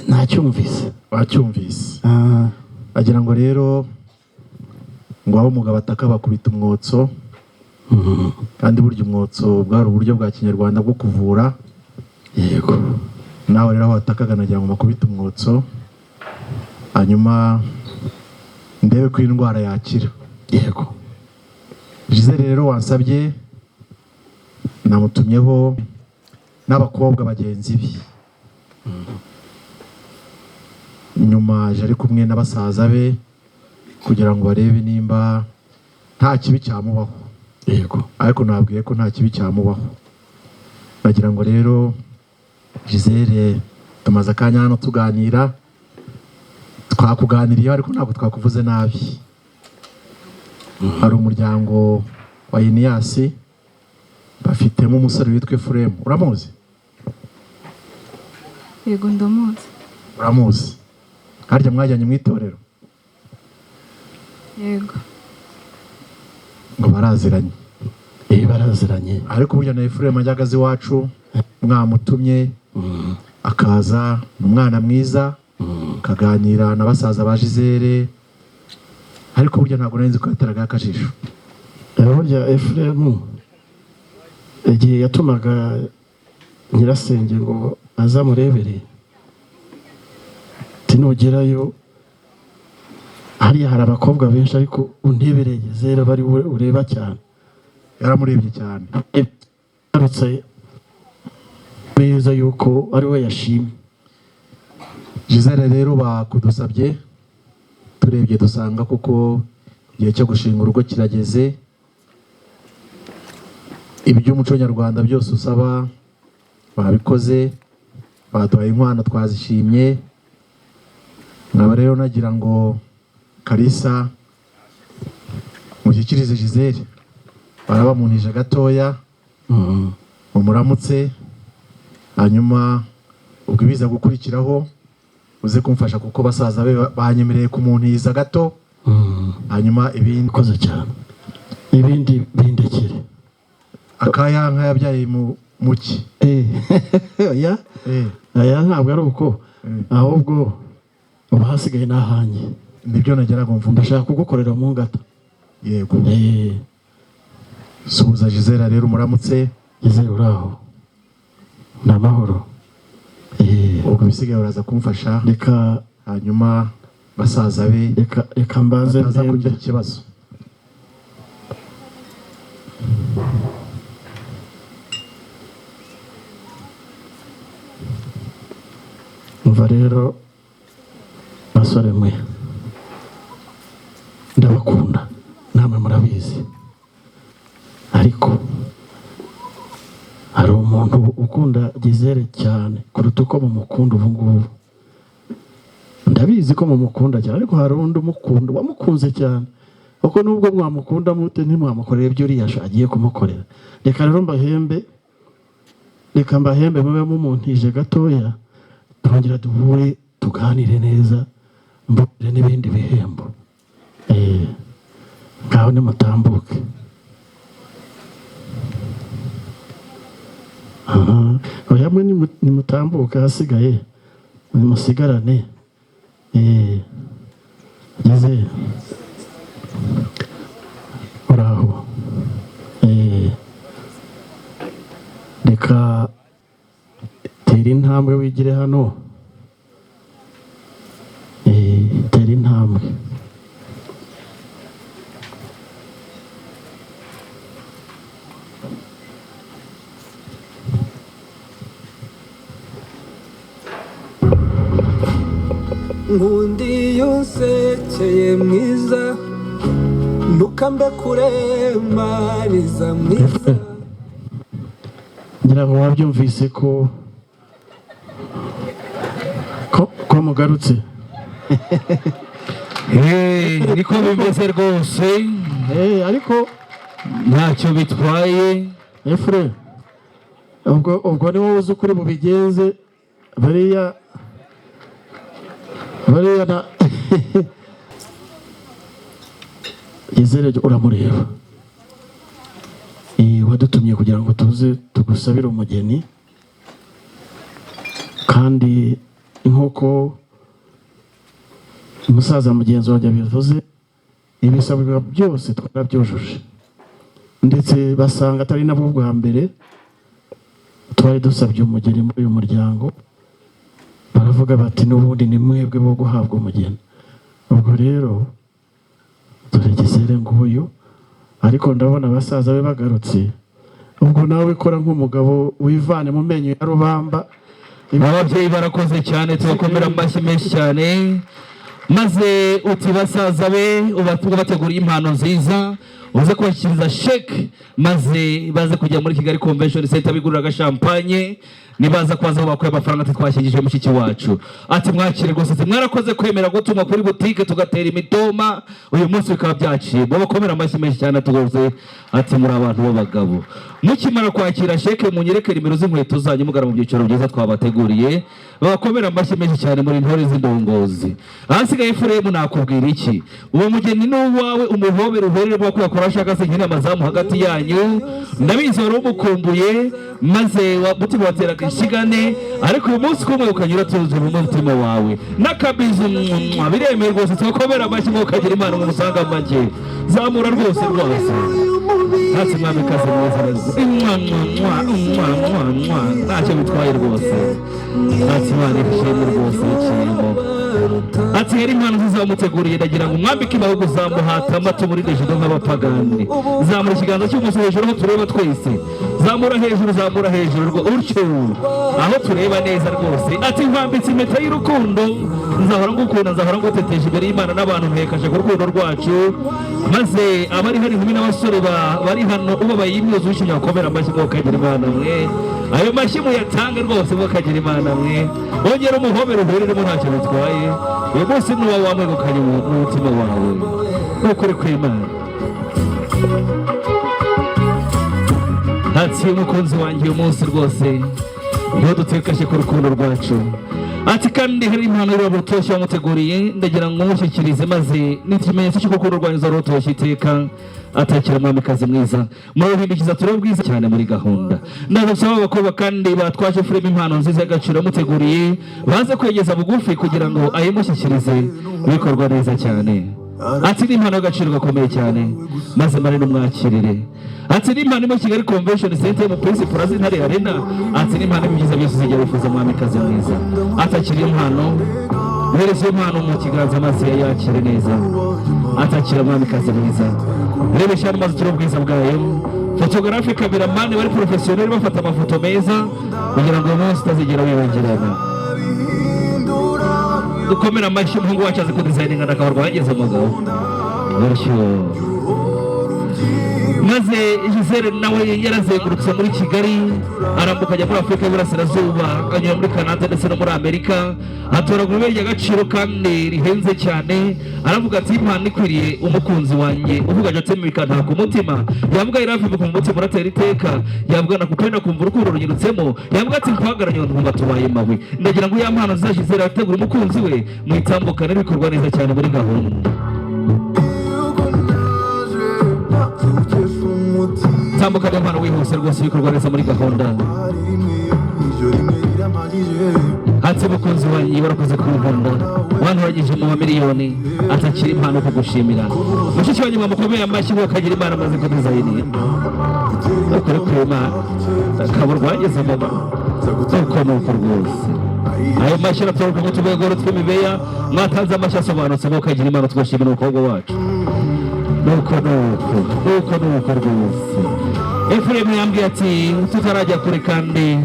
Nacyumvise. Wacyumvise? Agira ngo rero ngo aho umugabo ataka bakubita umwotso, kandi burya umwotso bwari uburyo bwa kinyarwanda bwo kuvura. Yego. Nawe rero aho watakaga nagira ngo bakubite umwotso, hanyuma ndebe ko indwara yakira. Yego. Gisele rero wansabye, namutumyeho n'abakobwa bagenzi be. Nyuma aje ari kumwe na basaza be kugira ngo barebe nimba nta kibi cyamubaho. Yego. Ariko nabwiye ko nta kibi cyamubaho. Nagira ngo rero Gisele, tumaze akanya hano tuganira, twakuganiriye ariko ntabwo twakuvuze nabi. Hari umuryango wa Eniyasi, bafitemo umusore witwa Efuremu, uramuzi? Yego, ndamuzi. Uramuzi? Harya mwajyanye mu itorero? Yego. Ngo baraziranye. Baraziranye. Ariko burya na Efuremu ajyaga aza iwacu mwamutumye, akaza, ni umwana mwiza, akaganira na basaza ba Gisele. Ariko burya ntabwo nari nzi ko yateraga akajisho. Burya Efuremu igihe yatumaga nyirasenge ngo azamurebere, ati: "Nugerayo hariya hari abakobwa benshi, ariko undebereye Gisele bari we ureba cyane." Yaramurebye cyane. Yarutse neza yuko ari we yashimye. Gisele rero bakudusabye, turebye dusanga kuko igihe cyo gushinga urugo kirageze. Iby'umuco nyarwanda byose usaba babikoze, baduhaye inkwano, twazishimye. Nkaba rero nagira ngo Kalisa mushyikirize Gisele, barabamunije gatoya, mumuramutse, hanyuma ubwo ibiza gukurikiraho uze kumfasha, kuko basaza be banyemereye kumuntiza gato, hanyuma ibindi. Urakoze cyane, ibindi bindekere. Akaya nka yabyaye mu muki. Oya, aya ntabwo ari uko, ahubwo ubu hasigaye n'ahanjye. Nibyo nageraga mvuga. Ndashaka kugukorera mu ngata. Yego, suhuza Gisele rero, umuramutse. Gisele, uraho, ni amahoro? Ubwo ibisigaye uraza kumfasha. Reka. Hanyuma basaza be reka mbanze bataza mpembe. Kugira ikibazo. Umva rero basore mwe, ndabakunda namwe murabizi, ariko hari umuntu ukunda Gisele cyane kuruta uko mumukunda ubu ngubu. Ndabizi ko mumukunda cyane, ariko hari undi umukunda wamukunze cyane, kuko nubwo mwamukunda mute ntimwamukorera ibyo uriya agiye kumukorera. Reka rero mbahembe, reka mbahembe mube mumuntije gatoya, turongera duhure tuganire neza, mbonere n'ibindi bihembo. Ngaho nimutambuke. Aha, oya mwe nimutambuke, ahasigaye nimusigarane. Ngeze uraho. Reka tera intambwe wigire hano. Tera intambwe. Nkundi iyo unsekeye mwiza, ntukambe kure mariza mwiza. Ngira ngo wabyumvise ko mugarutse. Niko bimeze rwose. Ariko ntacyo bitwaye. Efure, ubwo ni wowe uzi ukuri bubigenze. Bariya na Gisele uramureba. Wadutumye kugira ngo tuze tugusabire umugeni, kandi nk'uko umusaza mugenzi wanjye abivuze, ibisabwa byose twarabyujuje, ndetse basanga atari nabwo bwa mbere twari dusabye umugeni muri uyu muryango. Baravuga bati: "N'ubundi ni mwebwe bo guhabwa umugeni." Ubwo rero dore Gisele nguyu, ariko ndabona abasaza be bagarutse. Ubwo nawe kora nk'umugabo, wivane mu menyo ya rubamba. Ababyeyi barakoze cyane, tubakomera amashyi menshi cyane. Maze uti basaza be ubateguriye impano nziza, uze kubashyikiriza sheke, maze baze kujya muri Kigali Convention Center bigurira agashampanye. Nibaza kubaza aho bakuye amafaranga, ati: "Twashyingije mushiki wacu." Ati: "Mwakire rwose." Ati: "Mwarakoze kwemera gutuma kuri butike tugatera imitoma, uyu munsi bikaba byaciye." Babakomera amashyi menshi cyane tugoze. Ati: "Muri abantu b'abagabo." Mukimara kwakira sheke, munyereke nimero z'inkweto zanyu mugana mu byicaro byiza twabateguriye. Babakomera amashyi menshi cyane muri intore z'indongozi. Ahasigaye Efuremu, nakubwira iki? Uwo mugeni ni uwawe, umuhobere uherere bwo kuyakora ashaka se nkine amazamu hagati yanyu. Ndabizi wari umukumbuye, maze mutima wateraga ishigane, ariko uyu munsi kumwe ukanyura tuzi mu mutima wawe n'akabizu mwah, biremewe rwose. Tubakomera amashyi ngo ukagira Imana ngo usanga amagi zamura rwose rwose. Ntacyo, mwamikazi mwiza, mwa mwa mwa mwa mwa, ntacyo bitwaye rwose. Ntacyo, Imana ishimwe rwose iciyemo. Ati yari impano nziza wamuteguriye, ndagira ngo umwambike ibihugu, zamuhata amato muri rejido nk'abapagani. Zamura ikiganza cy'ubumoso hejuru aho tureba twese, zamura hejuru, zamura hejuru utyo aho tureba neza rwose. Ati nkwambitse impeta y'urukundo, nzahora ngukunda, nzahora nguteteje imbere y'Imana n'abantu, ntekaje ku rukundo rwacu. Maze abari hari inkumi n'abasore bari hano ubabaye imyuzu wishimye, bakomera amashyi ngo kagira Imana mwe. Ayo mashyi muyatange rwose ngo kagira Imana mwe. Wongera umuhobere uhuriremo, ntacyo bitwaye. Uyu munsi ni uwawe, wamwegukanye n'umutima wawe n'ukuri kw'Imana. Ati umukunzi wanjye, uyu munsi rwose niho dutekashe ku rukundo rwacu. Ati kandi hari impano y'ururabo rutoshye wamuteguriye, ndagira ngo umushyikirize, maze ni ikimenyetso cy'uko urukundo rwanyu uzahora rutoshye iteka. Atakira mwamikazi mwiza, muraruhindukiza turebe bwiza cyane muri gahunda. Ndaza gusaba abakobwa kandi batwaje Efuremu impano nziza y'agaciro yamuteguriye, baze kwegeza bugufi kugira ngo ayimushyikirize, bikorwa neza cyane. Ati ni impano y'agaciro gakomeye cyane, maze mare n'umwakirire. Ati ni impano muri Kigali Convention Center mu Prince Plaza Intare Arena. Ati ni impano y'ibyiza byose uzigera wifuza, mwamikazi mwiza. Atakira impano, uhereze impano mu kiganza maze yakire neza. Atakira mwamikazi mwiza, rebesha maze turi ubwiza bwayo. Photographe, cameraman bari professionnel, bafata amafoto meza kugira ngo uyu munsi utazigera wibagirana. Dukomere amashyi umuhungu wacu azi kudesigninga, akaba rwageze umugabo bityo. Maze Gisele nawe yarazengurutse muri Kigali, arambuka ajya muri Afurika y'Iburasirazuba, anyura muri Canada ndetse no muri Amerika, atoragura ibuye ry'agaciro kandi rihenze cyane. Aravuga ati impano ikwiriye umukunzi wanjye, uvuga joteme bikantaka ku mutima, yavuga iravuga ku mutima uratera iteka, yavuga nakupenda kumva urukundo runyurutsemo, yavuga ati mpagaranye nkumva tubaye mawe. Ndagira ngo ya mpano nziza Gisele ategura umukunzi we mwitambukane, bikorwa neza cyane muri gahunda. Tambukane impano wihuse rwose, bikorwa neza muri gahunda. Ati mukunzi wanjye, warakoze kunkunda, wantoranyije mu mamiliyoni, atakira impano kugushimira. Mushiki wanjye mwamukomeye amashyi ngo akagira Imana, amaze kudizayini ukuri kw'Imana akaba rwageze mama nuko nuko rwose. Ayo mashyi araturuka mu tugwegoro tw'imibeya. Mwatanze amashyi asobanutse ngo kagira Imana, tugashimira umukobwa wacu. Nuko nuko nuko nuko rwose. Efuremu yambwiye ati tutarajya kure kandi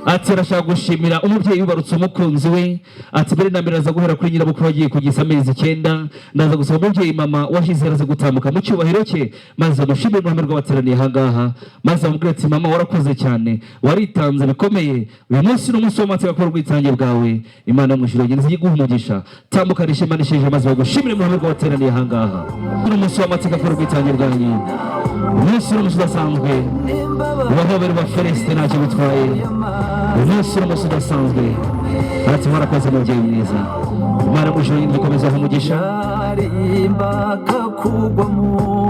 ati arashaka gushimira umubyeyi wibarutse umukunzi we. Ati mbere na mbere aza guhera kuri nyirabukwe wagiye kugeza amezi 9. Ndaza gusaba umubyeyi mama washize araza gutambuka mu cyubahiro cye, maze amushimire uruhame rw'abateraniye aha ngaha, maze amubwire ati mama warakoze cyane, waritanze bikomeye, uyu munsi ni umunsi w'amateka akora ubwitange bwawe. Imana mu ijuru ngenzi iguha umugisha. Tambukana ishema n'isheja maze bagushimire mu ruhame rw'abateraniye aha ngaha. Ni umunsi w'amateka akora ubwitange bwanyu, umunsi ni umunsi udasanzwe. Ubahobere ba Felicite, ntacyo bitwaye, umunsi ni umunsi udasanzwe. Ati mwarakoze mubyeyi mwiza, Imana mu ijuru ikomeza umugisha.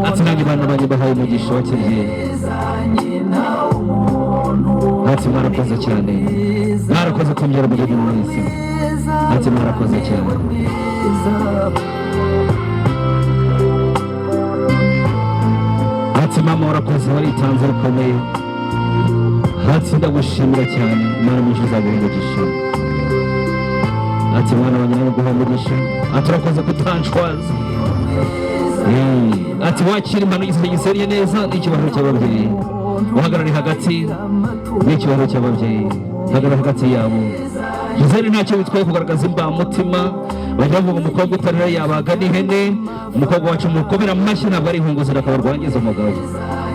Ati nanjye bana banjye bahaye umugisha wa kibyeyi. Ati mwarakoze cyane, mwarakoze kumbyara umugeni mwiza. Ati mwarakoze cyane. Ati mama warakoze, waritanze rukomeye. Ati ndagushimira cyane, Imana mu ijuru izaguha umugisha. Ati mwana wanjye nawe guha umugisha. Ati urakoze kutanshwaza. Ati wakira impano y'igisenge giseriye neza n'icyubahiro cy'ababyeyi, uhagarare hagati n'icyubahiro cy'ababyeyi, hagarara hagati yabo. Gisele ntacyo bitwaye kugaragaza imbamutima, bajya bavuga umukobwa utarera yabaga n'ihene. Umukobwa wacu mukomera amashyi, ntabwo ari inkunguzi, akaba rwangiza umugabo,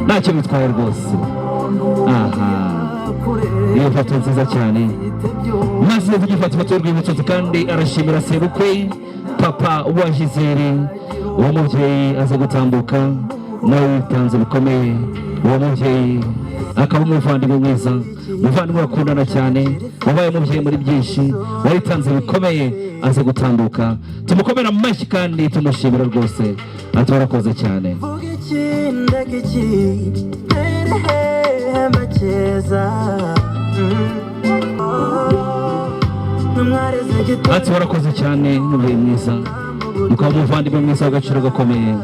ntacyo bitwaye rwose. Aha iyo foto nziza cyane, maze tugifata ifoto y'urwibutso. Kandi arashimira sebukwe papa wa Gisele, uwo mubyeyi aza gutambuka nawe witanze bikomeye, uwo mubyeyi. Akaba umuvandimwe mwiza, umuvandimwe bakundana cyane, wabaye umubyeyi muri byinshi, waritanze bikomeye, aze gutambuka tumukomera amashyi kandi tumushimira rwose. Ati warakoze cyane. Vuga iki, ndeka iki, tere hehe mbakeza. Numwareze gito. Ati warakoze cyane, umubyeyi mwiza, ukaba umuvandimwe mwiza w'agaciro gakomeye.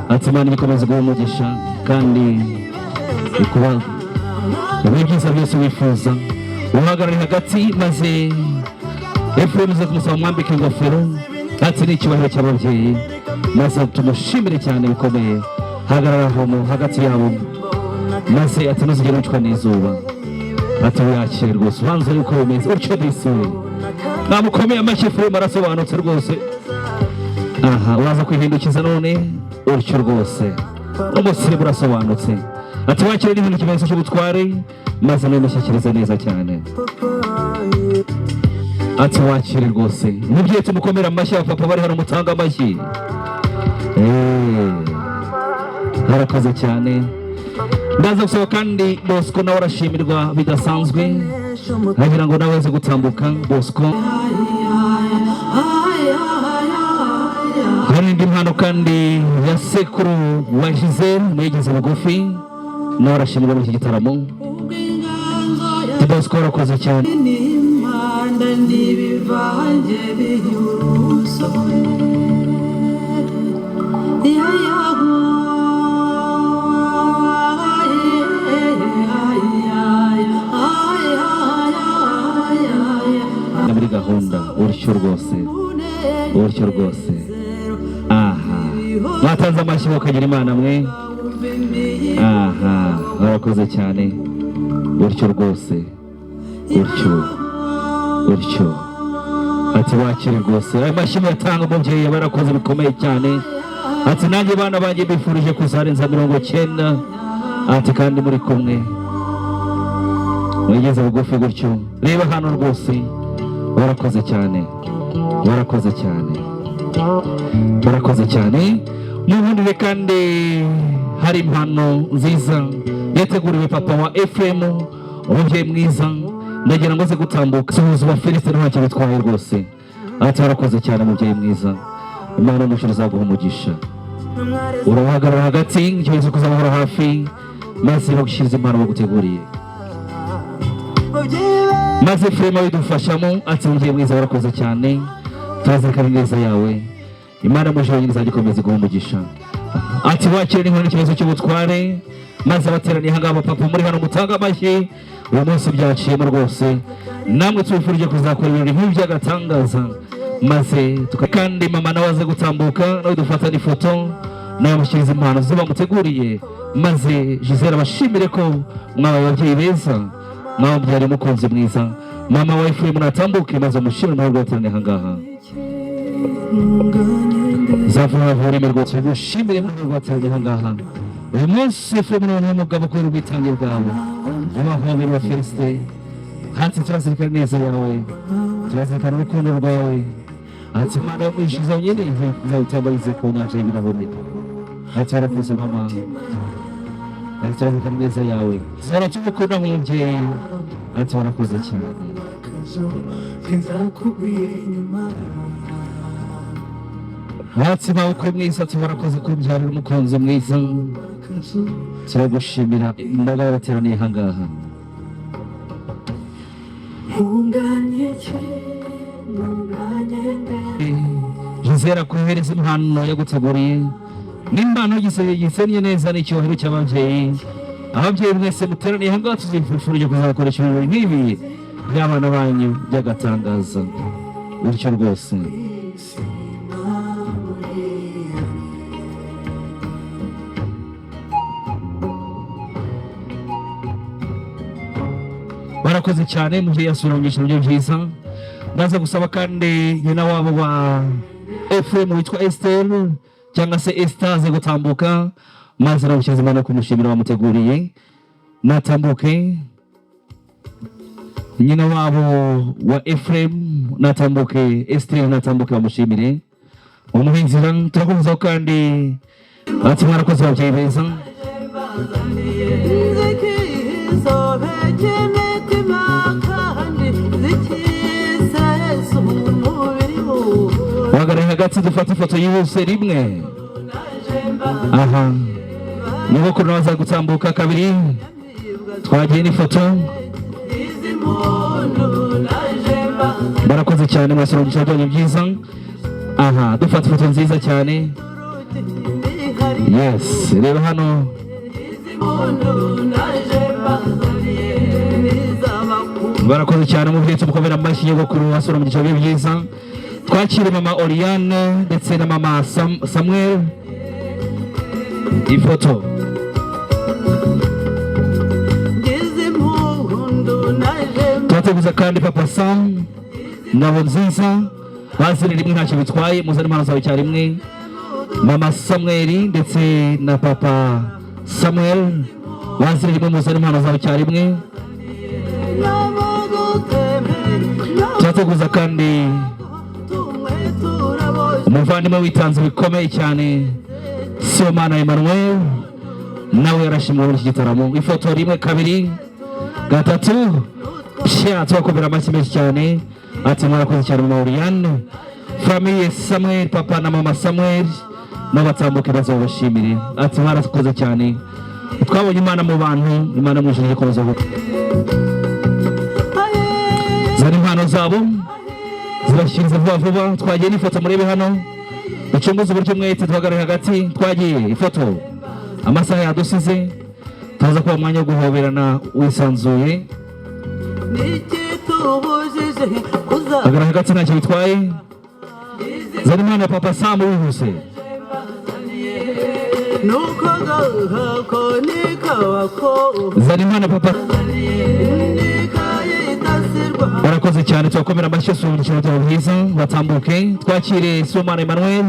Ati Imana ikomeze guha umugisha kandi ikuba ibihe byiza byose wifuza. Uhagarare hagati maze Efuremu uze kumusaba mwambike ingofero. Ati ni icyubahiro cy'ababyeyi, maze tumushimire cyane bikomeye. Hagarara aho hagati yabo, maze ati ntuzigere wicwa n'izuba. Ati wiyakire rwose, ubanza yuko bimeze utyo disi we. Namukomeye amashyi, Efuremu arasobanutse rwose. Aha uraza kwihindukiza none utyo rwose, umusirimu urasobanutse. Ati wakire n'ibintu ikimenyetso cy'ubutware, maze nawe mushyikirize neza cyane. Ati wakire rwose umubyeyi, tumukomere amashyi. Abapapa bari hano mutanga amashyi. Harakoze cyane. Ndaza gusaba kandi Bosco nawe arashimirwa bidasanzwe, nkagira ngo nawe aze gutambuka Bosco. Hari indi mpano kandi ya sekuru wa Gisele muyigeze bugufi, nawe arashimirwa muri iki gitaramo. Bosco warakoze cyane. N'impanda n'ibivange biy'urusobe. Muri gahunda utyo rwose, utyo rwose. Aha mwatanze amashyi mukagira Imana mwe. Aha barakoze cyane, utyo rwose, utyo utyo. Ati wakire rwose ayo mashyi muyatanga umubyeyi, barakoze bikomeye cyane. Ati nanjye bana banjye mbifurije kuzarenza 90. Ati kandi muri kumwe mwigeze bugufi gutyo. Reba hano rwose, warakoze cyane, warakoze cyane, warakoze cyane. Muhundire kandi hari impano nziza yateguriwe papa wa Efuremu, umubyeyi mwiza, ndagira ngo aze gutambuka. Suhuza wa Felicite ntacyo bitwaye rwose. Ati warakoze cyane mubyeyi mwiza, Imana y'umucyo izaguha umugisha. Urahagarara hagati ikimenyetso kuzamahoro hafi, maze bagushyiriza impano baguteguriye, maze Efuremu abidufashamo. Ati mubyeyi mwiza warakoze cyane, turazirikana ineza yawe, Imana mu ijuru izajya ikomeza iguha umugisha. Ati wakire n'inkoni n'ikibazo cy'ubutware, maze abateraniye aha ngaha abapapa muri hano mutange amashyi. Uyu munsi byaciyemo rwose, namwe tubifurije kuzakora ibirori nk'ibi by'agatangaza, maze kandi mama nawe aze gutambuka, nawe dufata n'ifoto, nawe amushyiriza impano zo bamuteguriye, maze Gisele abashimire ko mwabaye ababyeyi beza, mwamubyariye umukunzi mwiza. Mama wa Efuremu natambuke maze amushimire amahirwe bateraniye aha ngaha. Zavura ururimi rwose gushimire amahirwe bateraniye aha ngaha uyu munsi. Efuremu ni umugabo kubera ubwitange bwawe, abahobera wa Felicite. Ati turazirikana neza yawe, turazirikana urukundo rwawe. Ati Imana yo mwishyuza nyine izabitambarize ku nyanja y'ibirahuri. Ati warakoze mama, ati turazirikana neza yawe, tuzahora tugukunda nk'umubyeyi. Ati warakoze cyane. Ati mabukwe mwiza, ati warakoze kubyarira umukunzi mwiza, turagushimira imbaga y'abateraniye aha ngaha. Gisele kohereza impano yaguteguriye, n'impano gisennye neza n'icyubahiro cy'ababyeyi. Ababyeyi mwese muteraniye aha ngaha, tuzifurije kuzakoresha ibirori nk'ibi by'abana banyu by'agatangaza bityo rwose. Barakoze cyane mubyeyi, asubira mu byiciro bye byiza. Ndaza gusaba kandi nyina wabo wa Efuremu witwa Esther cyangwa se Esther aze gutambuka, maze namushyize Imana kumushimira bamuteguriye. Natambuke nyina wabo wa Efuremu, natambuke Esther, natambuke bamushimire umuhe inzira. Turakomeza kandi ati mwarakoze ababyeyi beza. Zisobeka imitima kandi zikisesa umubiri wose. Bahagarare hagati, dufate ifoto yihuse. Rimwe, aha, nyogokuru nawe aza gutambuka. Kabiri, twagiye n'ifoto. Izi mpundu naje mbazaniye. Barakoze cyane, mwasura byicaro byanyu byiza. Aha, dufata ifoto nziza cyane. Yes, reba hano. Izi mpundu naje mbazaniye n'iz'abakuru. Barakoze cyane, umubyeyi, tumukomera amashyi. Nyogokuru asura mu byicaro bye byiza. Twakire mama Oriane ndetse na mama Samuel, ifoto. Ngize impundu naje. Turateguza kandi papa Sam, Ngabo Nziza, bazire rimwe, ntacyo bitwaye, muzane impano zawe icyarimwe. Mama Samuel ndetse na papa Samuel, bazire rimwe, muzane impano zawe icyarimwe. Turateguza kandi umuvandimwe witanze bikomeye cyane, Sibomana Emmanuel, nawe yarashimwe muri iki gitaramo. Ifoto, rimwe, kabiri, gatatu, pya! Tubakomera amashyi menshi cyane. Ati mwarakoze cyane, mama Oriane, famille Samuel, papa na mama Samuel nabo batambuke bazabashimire. Ati mwarakoze cyane, twabonye Imana mu bantu, Imana mu ijuru ikomeza zana impano zabo zibashyikiriza vuba vuba. Twagiye n'ifoto, murebe hano, ducunguze uburyo mwete, duhagarare hagati. Twagiye ifoto, amasaha yadusize, tuza kuba umwanya wo guhoberana wisanzuye. N'ikitubujije kuza. Hagarara hagati, ntacyo bitwaye. Zana impano ya papa Samu wihuse. Nuko gahako nikabako. Zana impano ya papa. Nikayitasirwa. Barakoze cyane, tubakomera amashyi. Usubira byabo byiza, batambuke. Twakire Sibomana Emmanuel.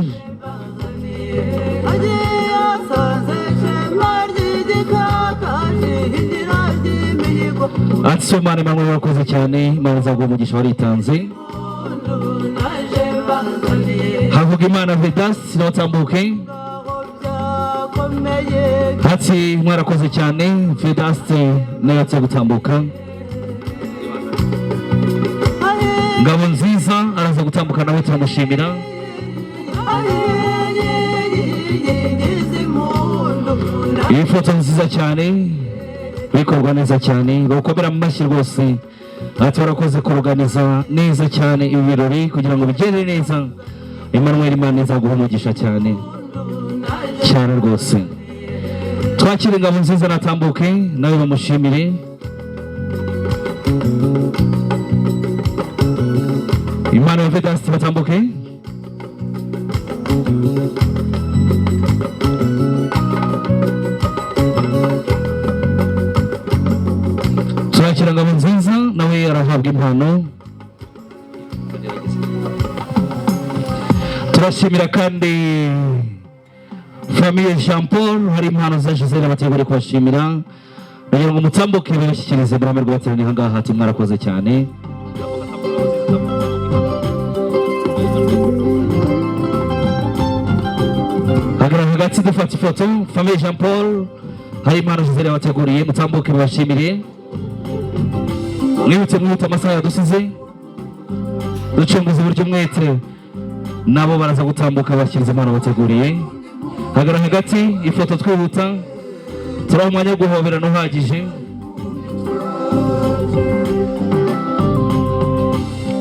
Agiye asanze ishema ry'igikakaji hindira ry'imihigo. Ati Sibomana Emmanuel, barakoze cyane, Imana izaguha umugisha, waritanze. Naje mbazaniye. Havuga Imana Vedas nawe atambuke. Aho byakomeye. Ati mwarakoze cyane. Vedaste nawe atse gutambuka. Ngabo Nziza araza gutambuka, nawe turamushimira. Ngize impundu. Iyi foto nziza cyane, bikorwa neza cyane, bakomera mu mashyi rwose. Ati barakoze kuruganiza neza cyane ibi birori kugira ngo bigende neza. Emmanuel, Imana izaguha umugisha cyane cyane rwose. Twakire Ingabo Nziza, natambuke nawe bamushimire. Impano ya Vedasti, batambuke. Turakira Ngabo Nziza, nawe arahabwa impano. Turashimira kandi famille Jean Paul, hari impano za Gisele bategura kubashimira, kugira ngo mutambuke babashyikirize mu ruhame rw'abateraniye aha ngaha. Ati mwarakoze cyane. Hagarara hagati, dufata ifoto. Famille Jean Paul, hari impano Gisele bateguriye, mutambuke mubashimire. Mwihute, mwihute, amasaha yadusize. Ducunguze uburyo umwete, nabo baraza gutambuka bashyiriza impano bateguriye. Hagarara hagati, ifoto twihuta, turaha umwanya wo guhoberana uhagije.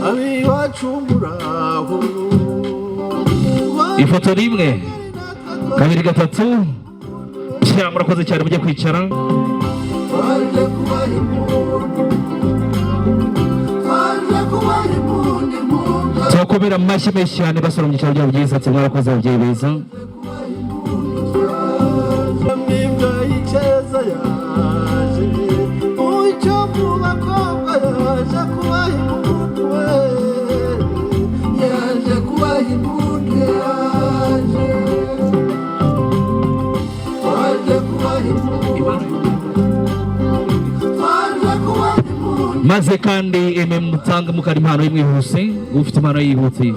Abiwacu muraho. Ifoto, rimwe, kabiri, gatatu, shyira! Murakoze cyane, mujye kwicara. Twaje kubaha impundu, twaje kubaha impundu, impundu. Turakomera amashyi menshi cyane, basura mu byicaro byabo byiza. Ati mwarakoze, ababyeyi beza. Nyamibwa y'Icyeza yaje, umucyo mu bakobwa, yaje kubaha impundu we, yaje kubaha impundu, yaje, twaje kubaha impundu, twaje kubaha impundu. Maze kandi eme mutanga mukara impano y'imwihuse, ufite impano yihuse.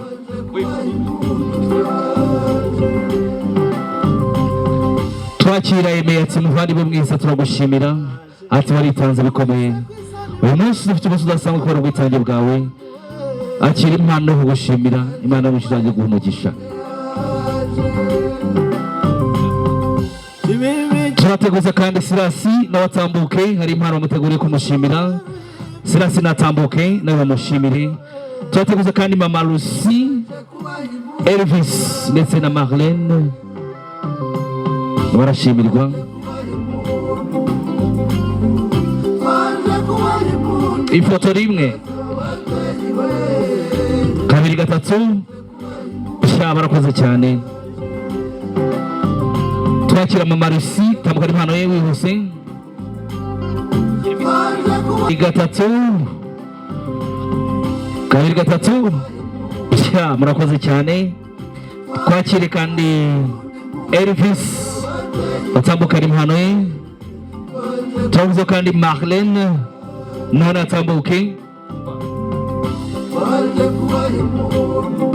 Twakira Eme, ati muvandimwe mwiza, turagushimira. Ati waritanze bikomeye. Uyu munsi dufite umunsi udasanzwe kubera ubwitange bwawe. Akira impano yo kugushimira. Imana y'umugisha guha umugisha. Turateguza kandi Sirasi nawe atambuke, hari impano bamuteguriye kumushimira. Sirasi natambuke nawe bamushimire. Turateguza kandi Mama Lucy, Elvis ndetse na Marlene barashimirwa. Ifoto rimwe, kabiri, gatatu, sha barakoze cyane. Twakira Mama Lucy, tambuka impano ye wihuse. Gatatu, kabiri, gatatu, sha murakoze cyane. Twakire kandi Elvis atambukana impano ye. Turavuze kandi Marlene none atambuke. Twaje kubaha impundu,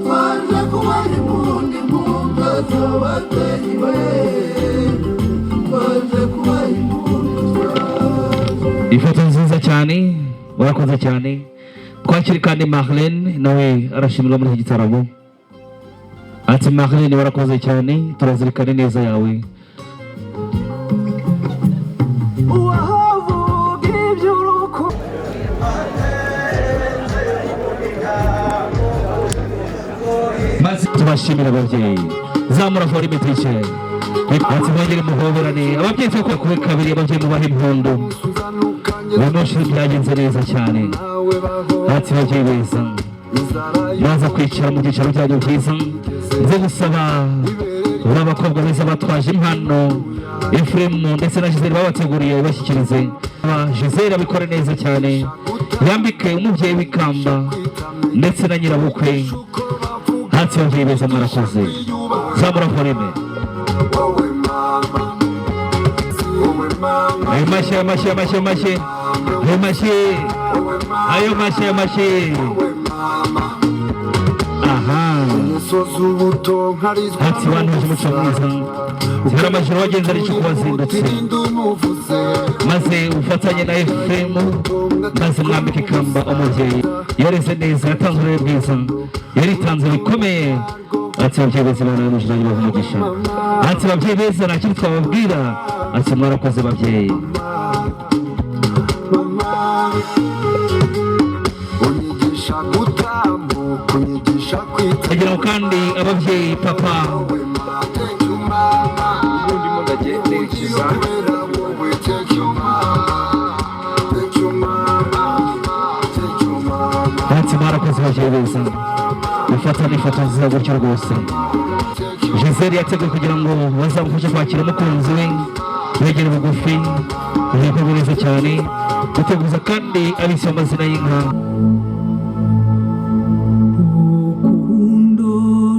twaje kubaha impundu, impundu z'ababyeyi be, twaje kubaha impundu, twaje. Ifoto nziza cyane, warakoze cyane. Twakire kandi Marlene nawe arashimirwa muri iki gitaramo. Ati Marlene warakoze cyane, turazirikana neza yawe. Uwahavuga iby'urukundo. Maze tubashimira ababyeyi. Zamura volume twicare. Ati mwongere muhoberane ababyeyi, twe kube kabiri, ababyeyi mubahe impundu. Uyu munsi byagenze neza cyane. Ati babyeyi beza, baza kwicara mu byicaro byanyu byiza. Nze gusaba b'abakobwa beza batwaje impano Efuremu ndetse na Gisele babateguriye, bashyikirize. Gisele abikore neza cyane, yambike umubyeyi w'ikamba ndetse na nyirabukwe. Ati babyeyi beza mwarakoze. Zamura volume. Ayo mashyi, ayo mashyi, ayo mashyi, ayo mashyi, ayo mashyi, ayo mashyi, ayo mashyi. Aha. Ati bantu umuco mwiza, zibera amajoro wagenze ari cyo wazindutse, maze ufatanye na Efuremu, maze mwambike ikamba umubyeyi yareze neza, yatanze uburere bwiza, yaritanze bikomeye. Ati ababyeyi beza, Imana y'umugisha ibahe umugisha. Ati ababyeyi beza, nta kindi twababwira. Ati mwarakoze babyeyi. Kugira ngo kandi ababyeyi papa ati mwarakoze babyeyi beza, gufata n'ifoto nziza gutyo rwose. Gisele yateguye kugira ngo bazamufashe kwakira umukunzi we, begere bugufi, ibikorwa neza cyane. Guteguza kandi abise amazina y'inka. Urukundo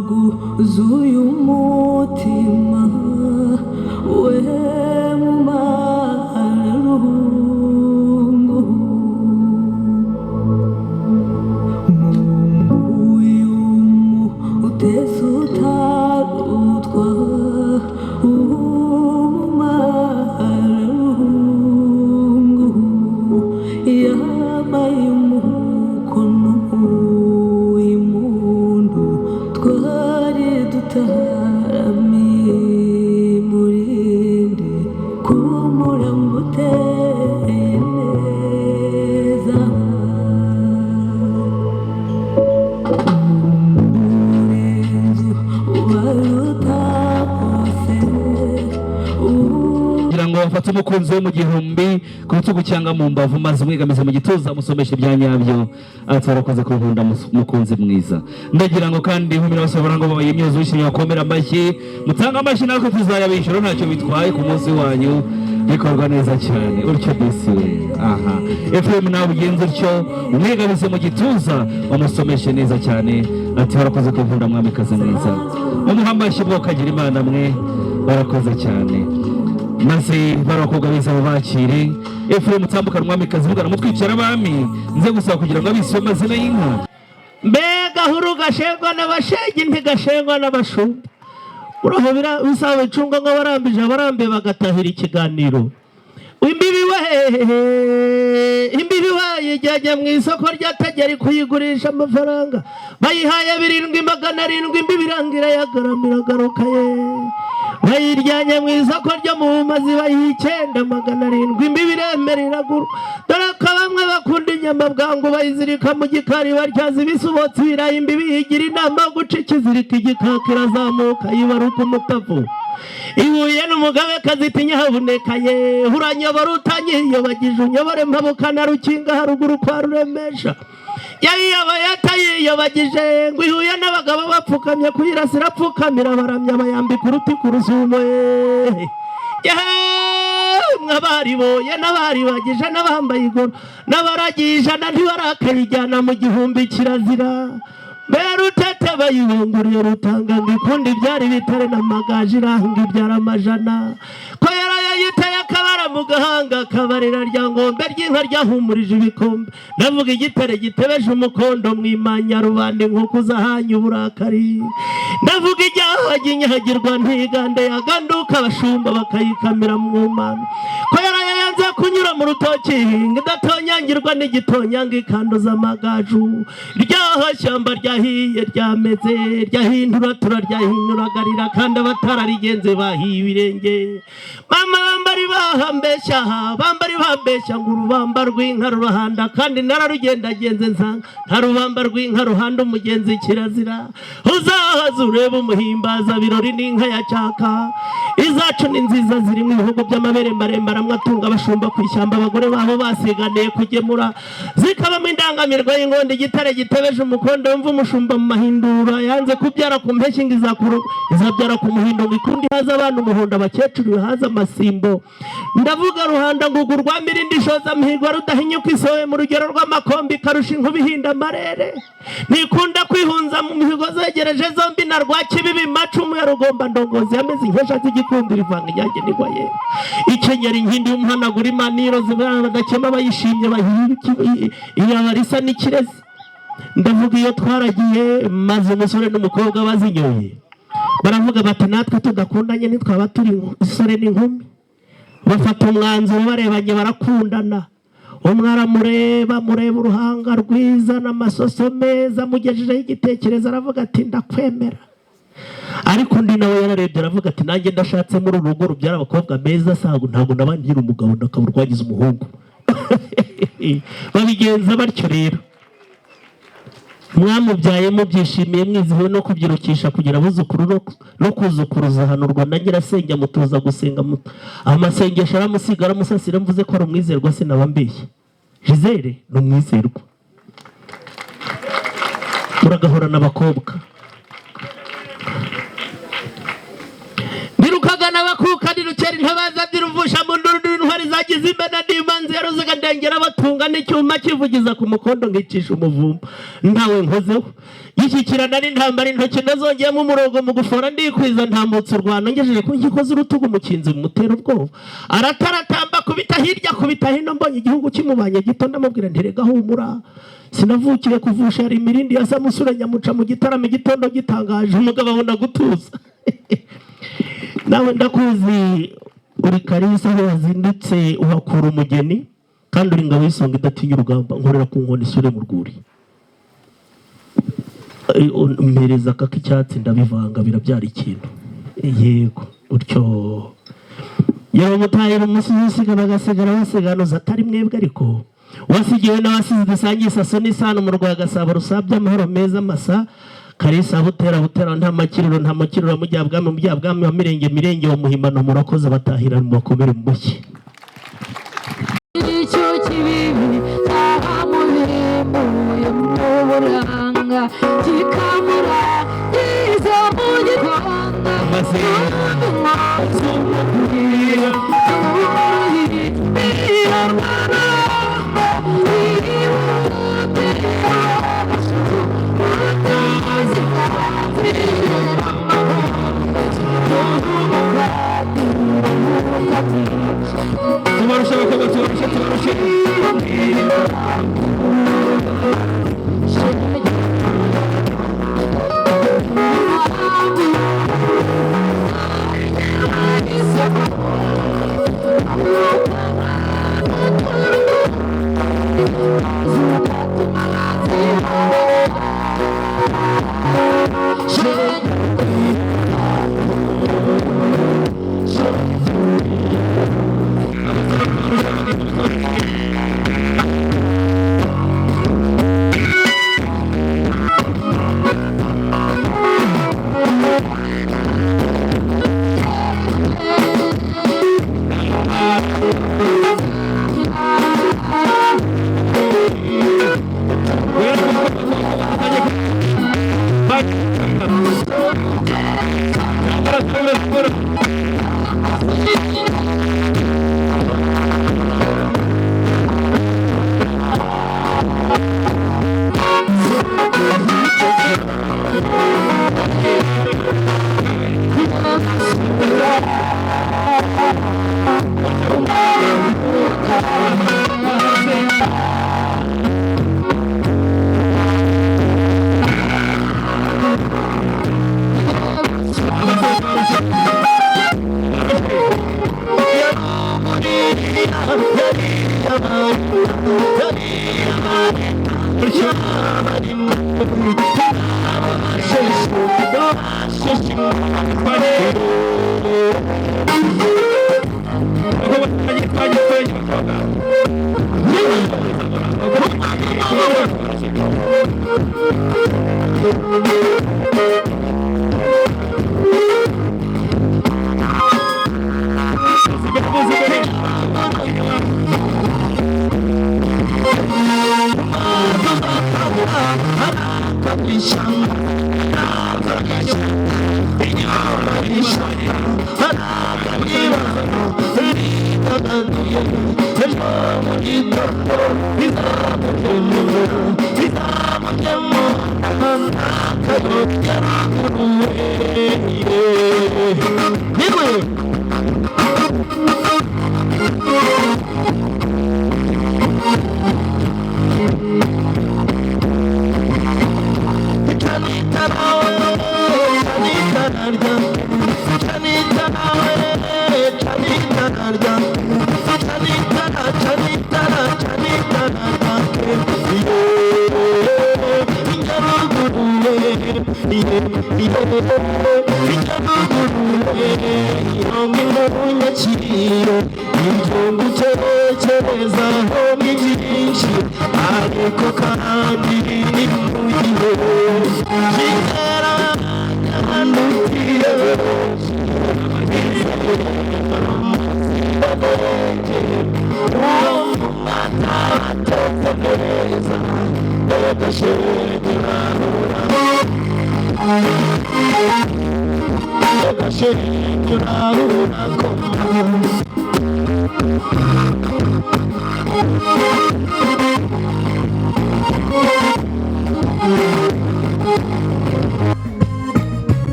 rwuzuye umutima we mumararungu, nkumbuye umutesi utarutwa, umumararungu yambaye umukono w'impundu, twari dutaramiye murinde kumurambo uteye neza. Umurenzi ubaruta bose. Kugira ngo bafate umukunzi we mu gihumbi ku rutugu cyangwa mu mbavu, maze umwegamize mu gituza, amusomeshe ibya nyabyo. Ati warakoze kunkunda mukunzi mwiza. Ndagira ngo kandi nkumira basabara ngo babaye imyozo wishimye, bakomere amashyi, mutange amashyi natwe tuzayabishyura, ntacyo bitwaye ku munsi wanyu, bikorwa neza cyane utyo disi we. Aha Efuremu nawe ugenze utyo, umwegamize mu gituza, umusomeshe neza cyane. Ati warakoze kunkunda mwamikazi mwiza. Umuha amashyi bwo kagira Imana mwe, barakoze cyane. Maze bari abakobwa beza babakire. Efuremu utambukana umwamikazi uvugana mutwikira abami, nze gusaba kugira ngo abise amazina y'inka. Mbega huru gashengwa n'abashenge, ntigashengwa n'abashumba. Uraho bisaba icunga nk'abarambije abarambiye bagatahira ikiganiro. Imbibi we, imbibi we ijyanye mu isoko ry'Akagera kuyigurisha amafaranga bayihaye 7,700. Imbibi irangira yagaramira agaruka ye, bayiryanye mu isoko ryo mu Bumazi bayiha 9,700. Imbibi iremera iragura, dore ko bamwe bakunda inyama bwangu, bayizirika mu gikari batyaza ibisubotsi ibirayi. Imbibi yigira inama yo guca ikizirika, igikaka irazamuka yibaruka umutavu. Ihuye n'umugabekazi iti nyahaboneka ye, uranyobora utanyiyobagije, unyobore mpabuka na Rukinga haruguru kwa Ruremesha. Yayiyoboye atayiyobagije, ngo ihuye n'abagabo bapfukamye kuyirasira, apfukamira baramya bayambika uruti ku rusumo. Mwabariboye n'abaribagije n'abambaye igoro n'abaragiye ijana ntibarakayijyana mu gihumbi kirazira. Mbere bayibunguriye rutanga ngo ikundi ibyari bitare n'amagaje iranga ibyara amajana, ko yarayayiteye akabara mu gahanga, akabarira rya ngombe ry'inka ryahumurije ibikombe. Ndavuga igitare gitebeje umukondo mwimanya rubanda inkuku zahanye uburakari. Ndavuga ijyaha ry'inyagirwa ntigande yaganduka abashumba bakayikamira mu mana, ko yarayayanze kunyura mu rutoki idatonyangirwa n'igitonyanga ikanduza amagaju. Ryaha shyamba ryahiye ryameze ryahindura turaryahinyuragarira, kandi abatararigenze bahiye ibirenge. Mama bambari bahambeshya, bambari bambeshya ngo urubamba rw'inka rurahanda, kandi nararugendagenze nsanga nta rubamba rw'inka ruhanda umugenzi kirazira. Uzahaza urebe umuhimbaza birori n'inka ya cyaka. Izacu ni nziza zirimo ibihugu by'amabere maremare, amwe atunga abashumba ku ishyamba, abagore babo basiganiye kugemura, zikabamo indangamirwa y'ingondo. Igitare gitebeje umukondo wumva umushumba mu mahindura, yanze kubyara ku mpeshyi ngo izabyara ku muhindo, ngo ikundi haza abana umuhondo, abakecuru haza amasimbo. Ndavuga ruhanda ngugu rwa mirindi ishoza mihigo, rudahinyuka isohoye mu rugero rw'amakombe, ikarusha inkuba ihinda amarere, ntikunda kwihunza mu mihigo zegereje zombi na rwa kibibi macumu ya rugomba ndongozi yameze inkesha z'igikundiro ivanga inyange n'igwa ye, ikenyera inkindi y'umuhanagura imaniro badakema bayishimye bahiye risa n'ikirezi. Ndavuga iyo twaragiye maze umusore n'umukobwa bazinyoye baravuga bati natwe tudakundanye ntitwaba turi isore n'inkumi. Bafata umwanzuro barebanye barakundana, umwe aramureba mureba uruhanga rwiza n'amasoso meza, amugejejeho igitekerezo aravuga ati ndakwemera. Ariko undi nawe yararebye aravuga ati nanjye ndashatse muri uru rugo rubyara abakobwa beza sago ntabwo nabangira umugabo ndakaba urwagize umuhungu. Babigenza batyo rero mwamubyaye mubyishimiye mwizihiwe no kubyirukisha kugira abuzukuru no kuzukuruza hanurwa na nyirasenge amutoza gusenga, amasengesho aramusiga aramusasira. Mvuze ko ari umwizerwa sinaba mbeshye. Gisele ni umwizerwa, muragahorana abakobwa. Ndirukagana abakuka ndirukera intabaza ndiruvusha mu nduru intwari zagize imena n'imanzi ya ruziga ndengera batunga n'icyuma kivugiza ku mukondo nkicisha umuvumba ntawe nkozeho, gishyikirana n'intambara intoki nazongeyemo umurongo mu gufora ndikwiza ntambutse urwano ngejeje ku nkiko z'urutugu umukinzi mutera ubwoba arataratamba kubita hirya kubita hino. Mbonye igihugu kimubanye gito ndamubwira nti rega humura sinavukiye kuvusha yari imirindi ya Samusure nyamuca mu gitaramo igitondo gitangaje umugabo abona gutuza. Nawe ndakuzi uri Kalisa aho wazindutse uhakura umugeni kandi uri ingabo y'isonga idatinya urugamba, nkorera ku nkoni isure mu rwuri, mpereza aka k'icyatsi ndabivanga birabyara ikintu. Yego utyo yewe mutahira umusizi usiga bagasigara basiganuza atari mwebwe ariko wasigiwe n'abasizi dusangiye isaso n'isano mu rwa Gasabo rusabye amahoro meza masa. Kalisa butera butera nta makiriro nta makiriro mujya bwami mujya bwami wa mirenge mirenge wa muhimano murakoze batahira mubakomere mu mashyi. Icyo kibibi cyahamubimbuye mu buranga kikamura yiza mu gikonda Tubarushe abakobwa, tubarushe, tubarushe.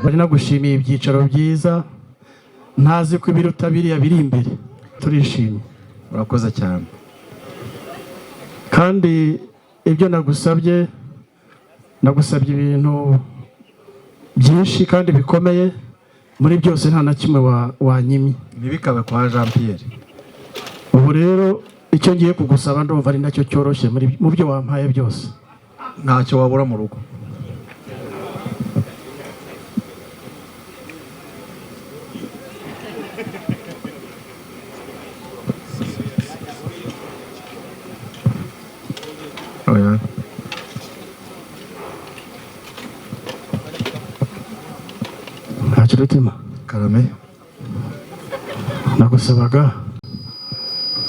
Bari nagushimiye ibyicaro byiza, ntazi ko ibiruta biriya biri imbere. Turishimye, urakoze cyane. Kandi ibyo nagusabye, nagusabye ibintu byinshi kandi bikomeye, muri byose nta na kimwe wanyimye. Ntibikabe kwa Jean Pierre. Ubu rero icyo ngiye kugusaba ndumva ari nacyo cyoroshye mu byo wampaye byose. Ntacyo wabura mu rugo. Oya. Ntakirutima. Karame. Nagusabaga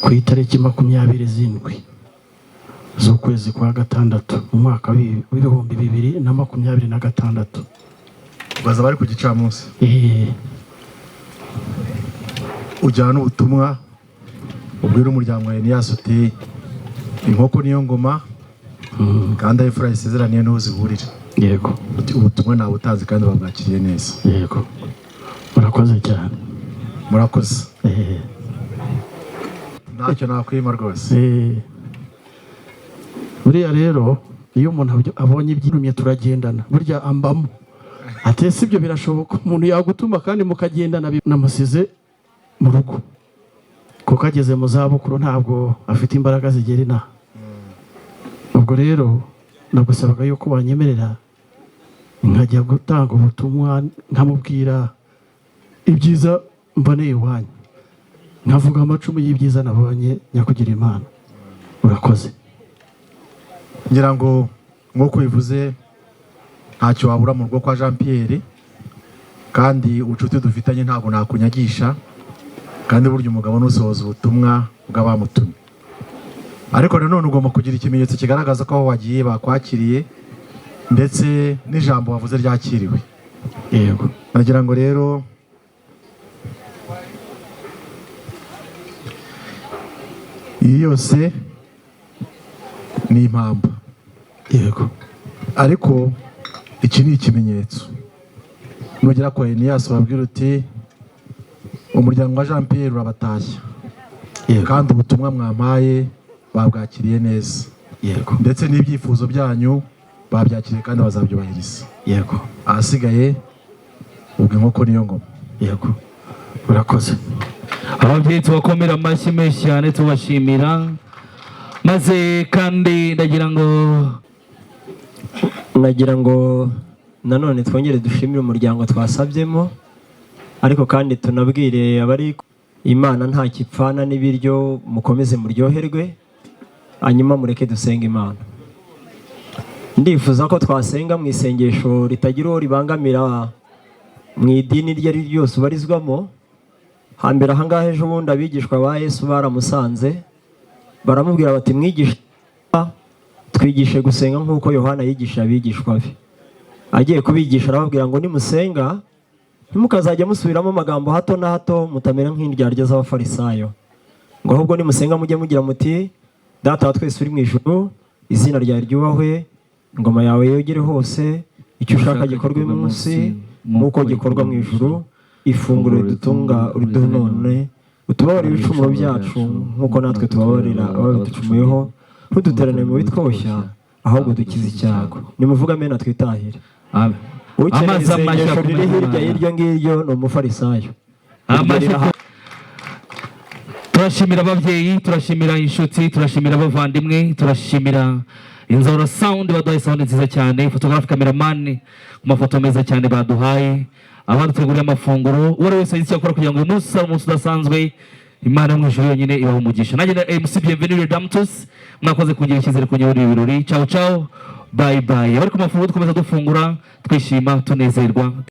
ku itariki 27 z'ukwezi kwa gatandatu mu mwaka w'2026. Baza bari ku gicamunsi. Ujyana ubutumwa ubwira umuryango wa Enias uti inkoko niyo ngoma kandi ayo imfura isezeraniye niho zihurira. Yego. Ubutumwa ntawe utazi kandi babwakiriye neza. Yego. Murakoze cyane. Murakoze. Ntacyo nakwima rwose. Buriya rero iyo umuntu abonye ibyirumye turagendana, burya ambamo. Ati si ibyo birashoboka umuntu yagutuma kandi mukagendana. Namusize mu rugo kuko ageze mu zabukuru ntabwo afite imbaraga zigera inaha. Ubwo rero nagusabaga yuko wanyemerera nkajya gutanga ubutumwa nkamubwira ibyiza mboneye iwanyu, Nkavuga amacumu y'ibyiza nabonye. Nyakugira Imana, urakoze. Ngira ngo nk'uko bivuze, ntacyo wabura mu rugo kwa Jean Pierre, kandi ubucuti dufitanye ntabwo nakunyagisha, kandi burya umugabo nusohoza ubutumwa bw'abamutumye. Ariko nanone ugomba kugira ikimenyetso kigaragaza ko aho wagiye bakwakiriye, ndetse n'ijambo wavuze ryakiriwe. Yego. Nagira ngo rero iyi yose ni impamba. Yego. Ariko iki ni ikimenyetso. Nugera kwa Eniyasi wabwira uti: "Umuryango wa Jean Pierre urabatashya, kandi ubutumwa mwampaye babwakiriye neza." Yego. Ndetse n'ibyifuzo byanyu babyakiriye kandi bazabyubahiriza. Yego. Ahasigaye ubwo inkoko niyo ngoma. Yego, urakoze. Ababyeyi tubakomera amashyi menshi cyane, tubashimira. Maze kandi ndagira ngo Nagira ngo nanone twongere dushimire umuryango twasabyemo, ariko kandi tunabwire abari Imana nta kipfana n'ibiryo, mukomeze muryoherwe, hanyuma mureke dusenge Imana. Ndifuza ko twasenga mu isengesho ritagira uwo ribangamira mu idini iryo ari ryo ryose ubarizwamo. Hambere ahangaha ejo bundi abigishwa ba Yesu baramusanze, baramubwira bati: "Mwigisha, twigishe gusenga nk'uko Yohana yigishije abigishwa be." Agiye kubigisha arababwira ngo: "Nimusenga ntimukazajya musubiramo amagambo hato na hato, mutamera nk'indyarya z'Abafarisayo," ngo ahubwo nimusenga mujye mugira muti: "Data wa twese uri mu ijuru, izina ryawe ryubahwe, ingoma yawe yogere hose, icyo ushaka gikorwe munsi nk'uko gikorwa mu ijuru. Ifunguro ridutunga uriduhe none, utubabarire ibicumuro byacu nk'uko natwe tubabarira ababiducumuyeho, ntuduterane mu bitwoshya, ahubwo dukize icyago." Nimuvuga amena twitahire. Ukeneye Amazi amashyi isengesho riri akomeye hirya Imana. y'iryo ngiryo ni umufarisayo. Iryo Amashyi. riraha- Turashimira ababyeyi, turashimira inshuti, turashimira abavandimwe, turashimira Inzora Sound baduhaye sound nziza cyane, photographe, cameraman ku mafoto meza cyane baduhaye, abaduteguriye amafunguro, uwo ari wese yagize icyo akora kugira ngo uyu munsi ari umunsi udasanzwe. Imana yo mu ijuru yonyine ibaha umugisha. Nanjye na MC Bienvenue Redamtus, mwakoze kungira icyizere kunyobora ibi birori. Ciao ciao, bye bye. Abari ku mafunguro dukomeza dufungura, twishima, tunezerwa.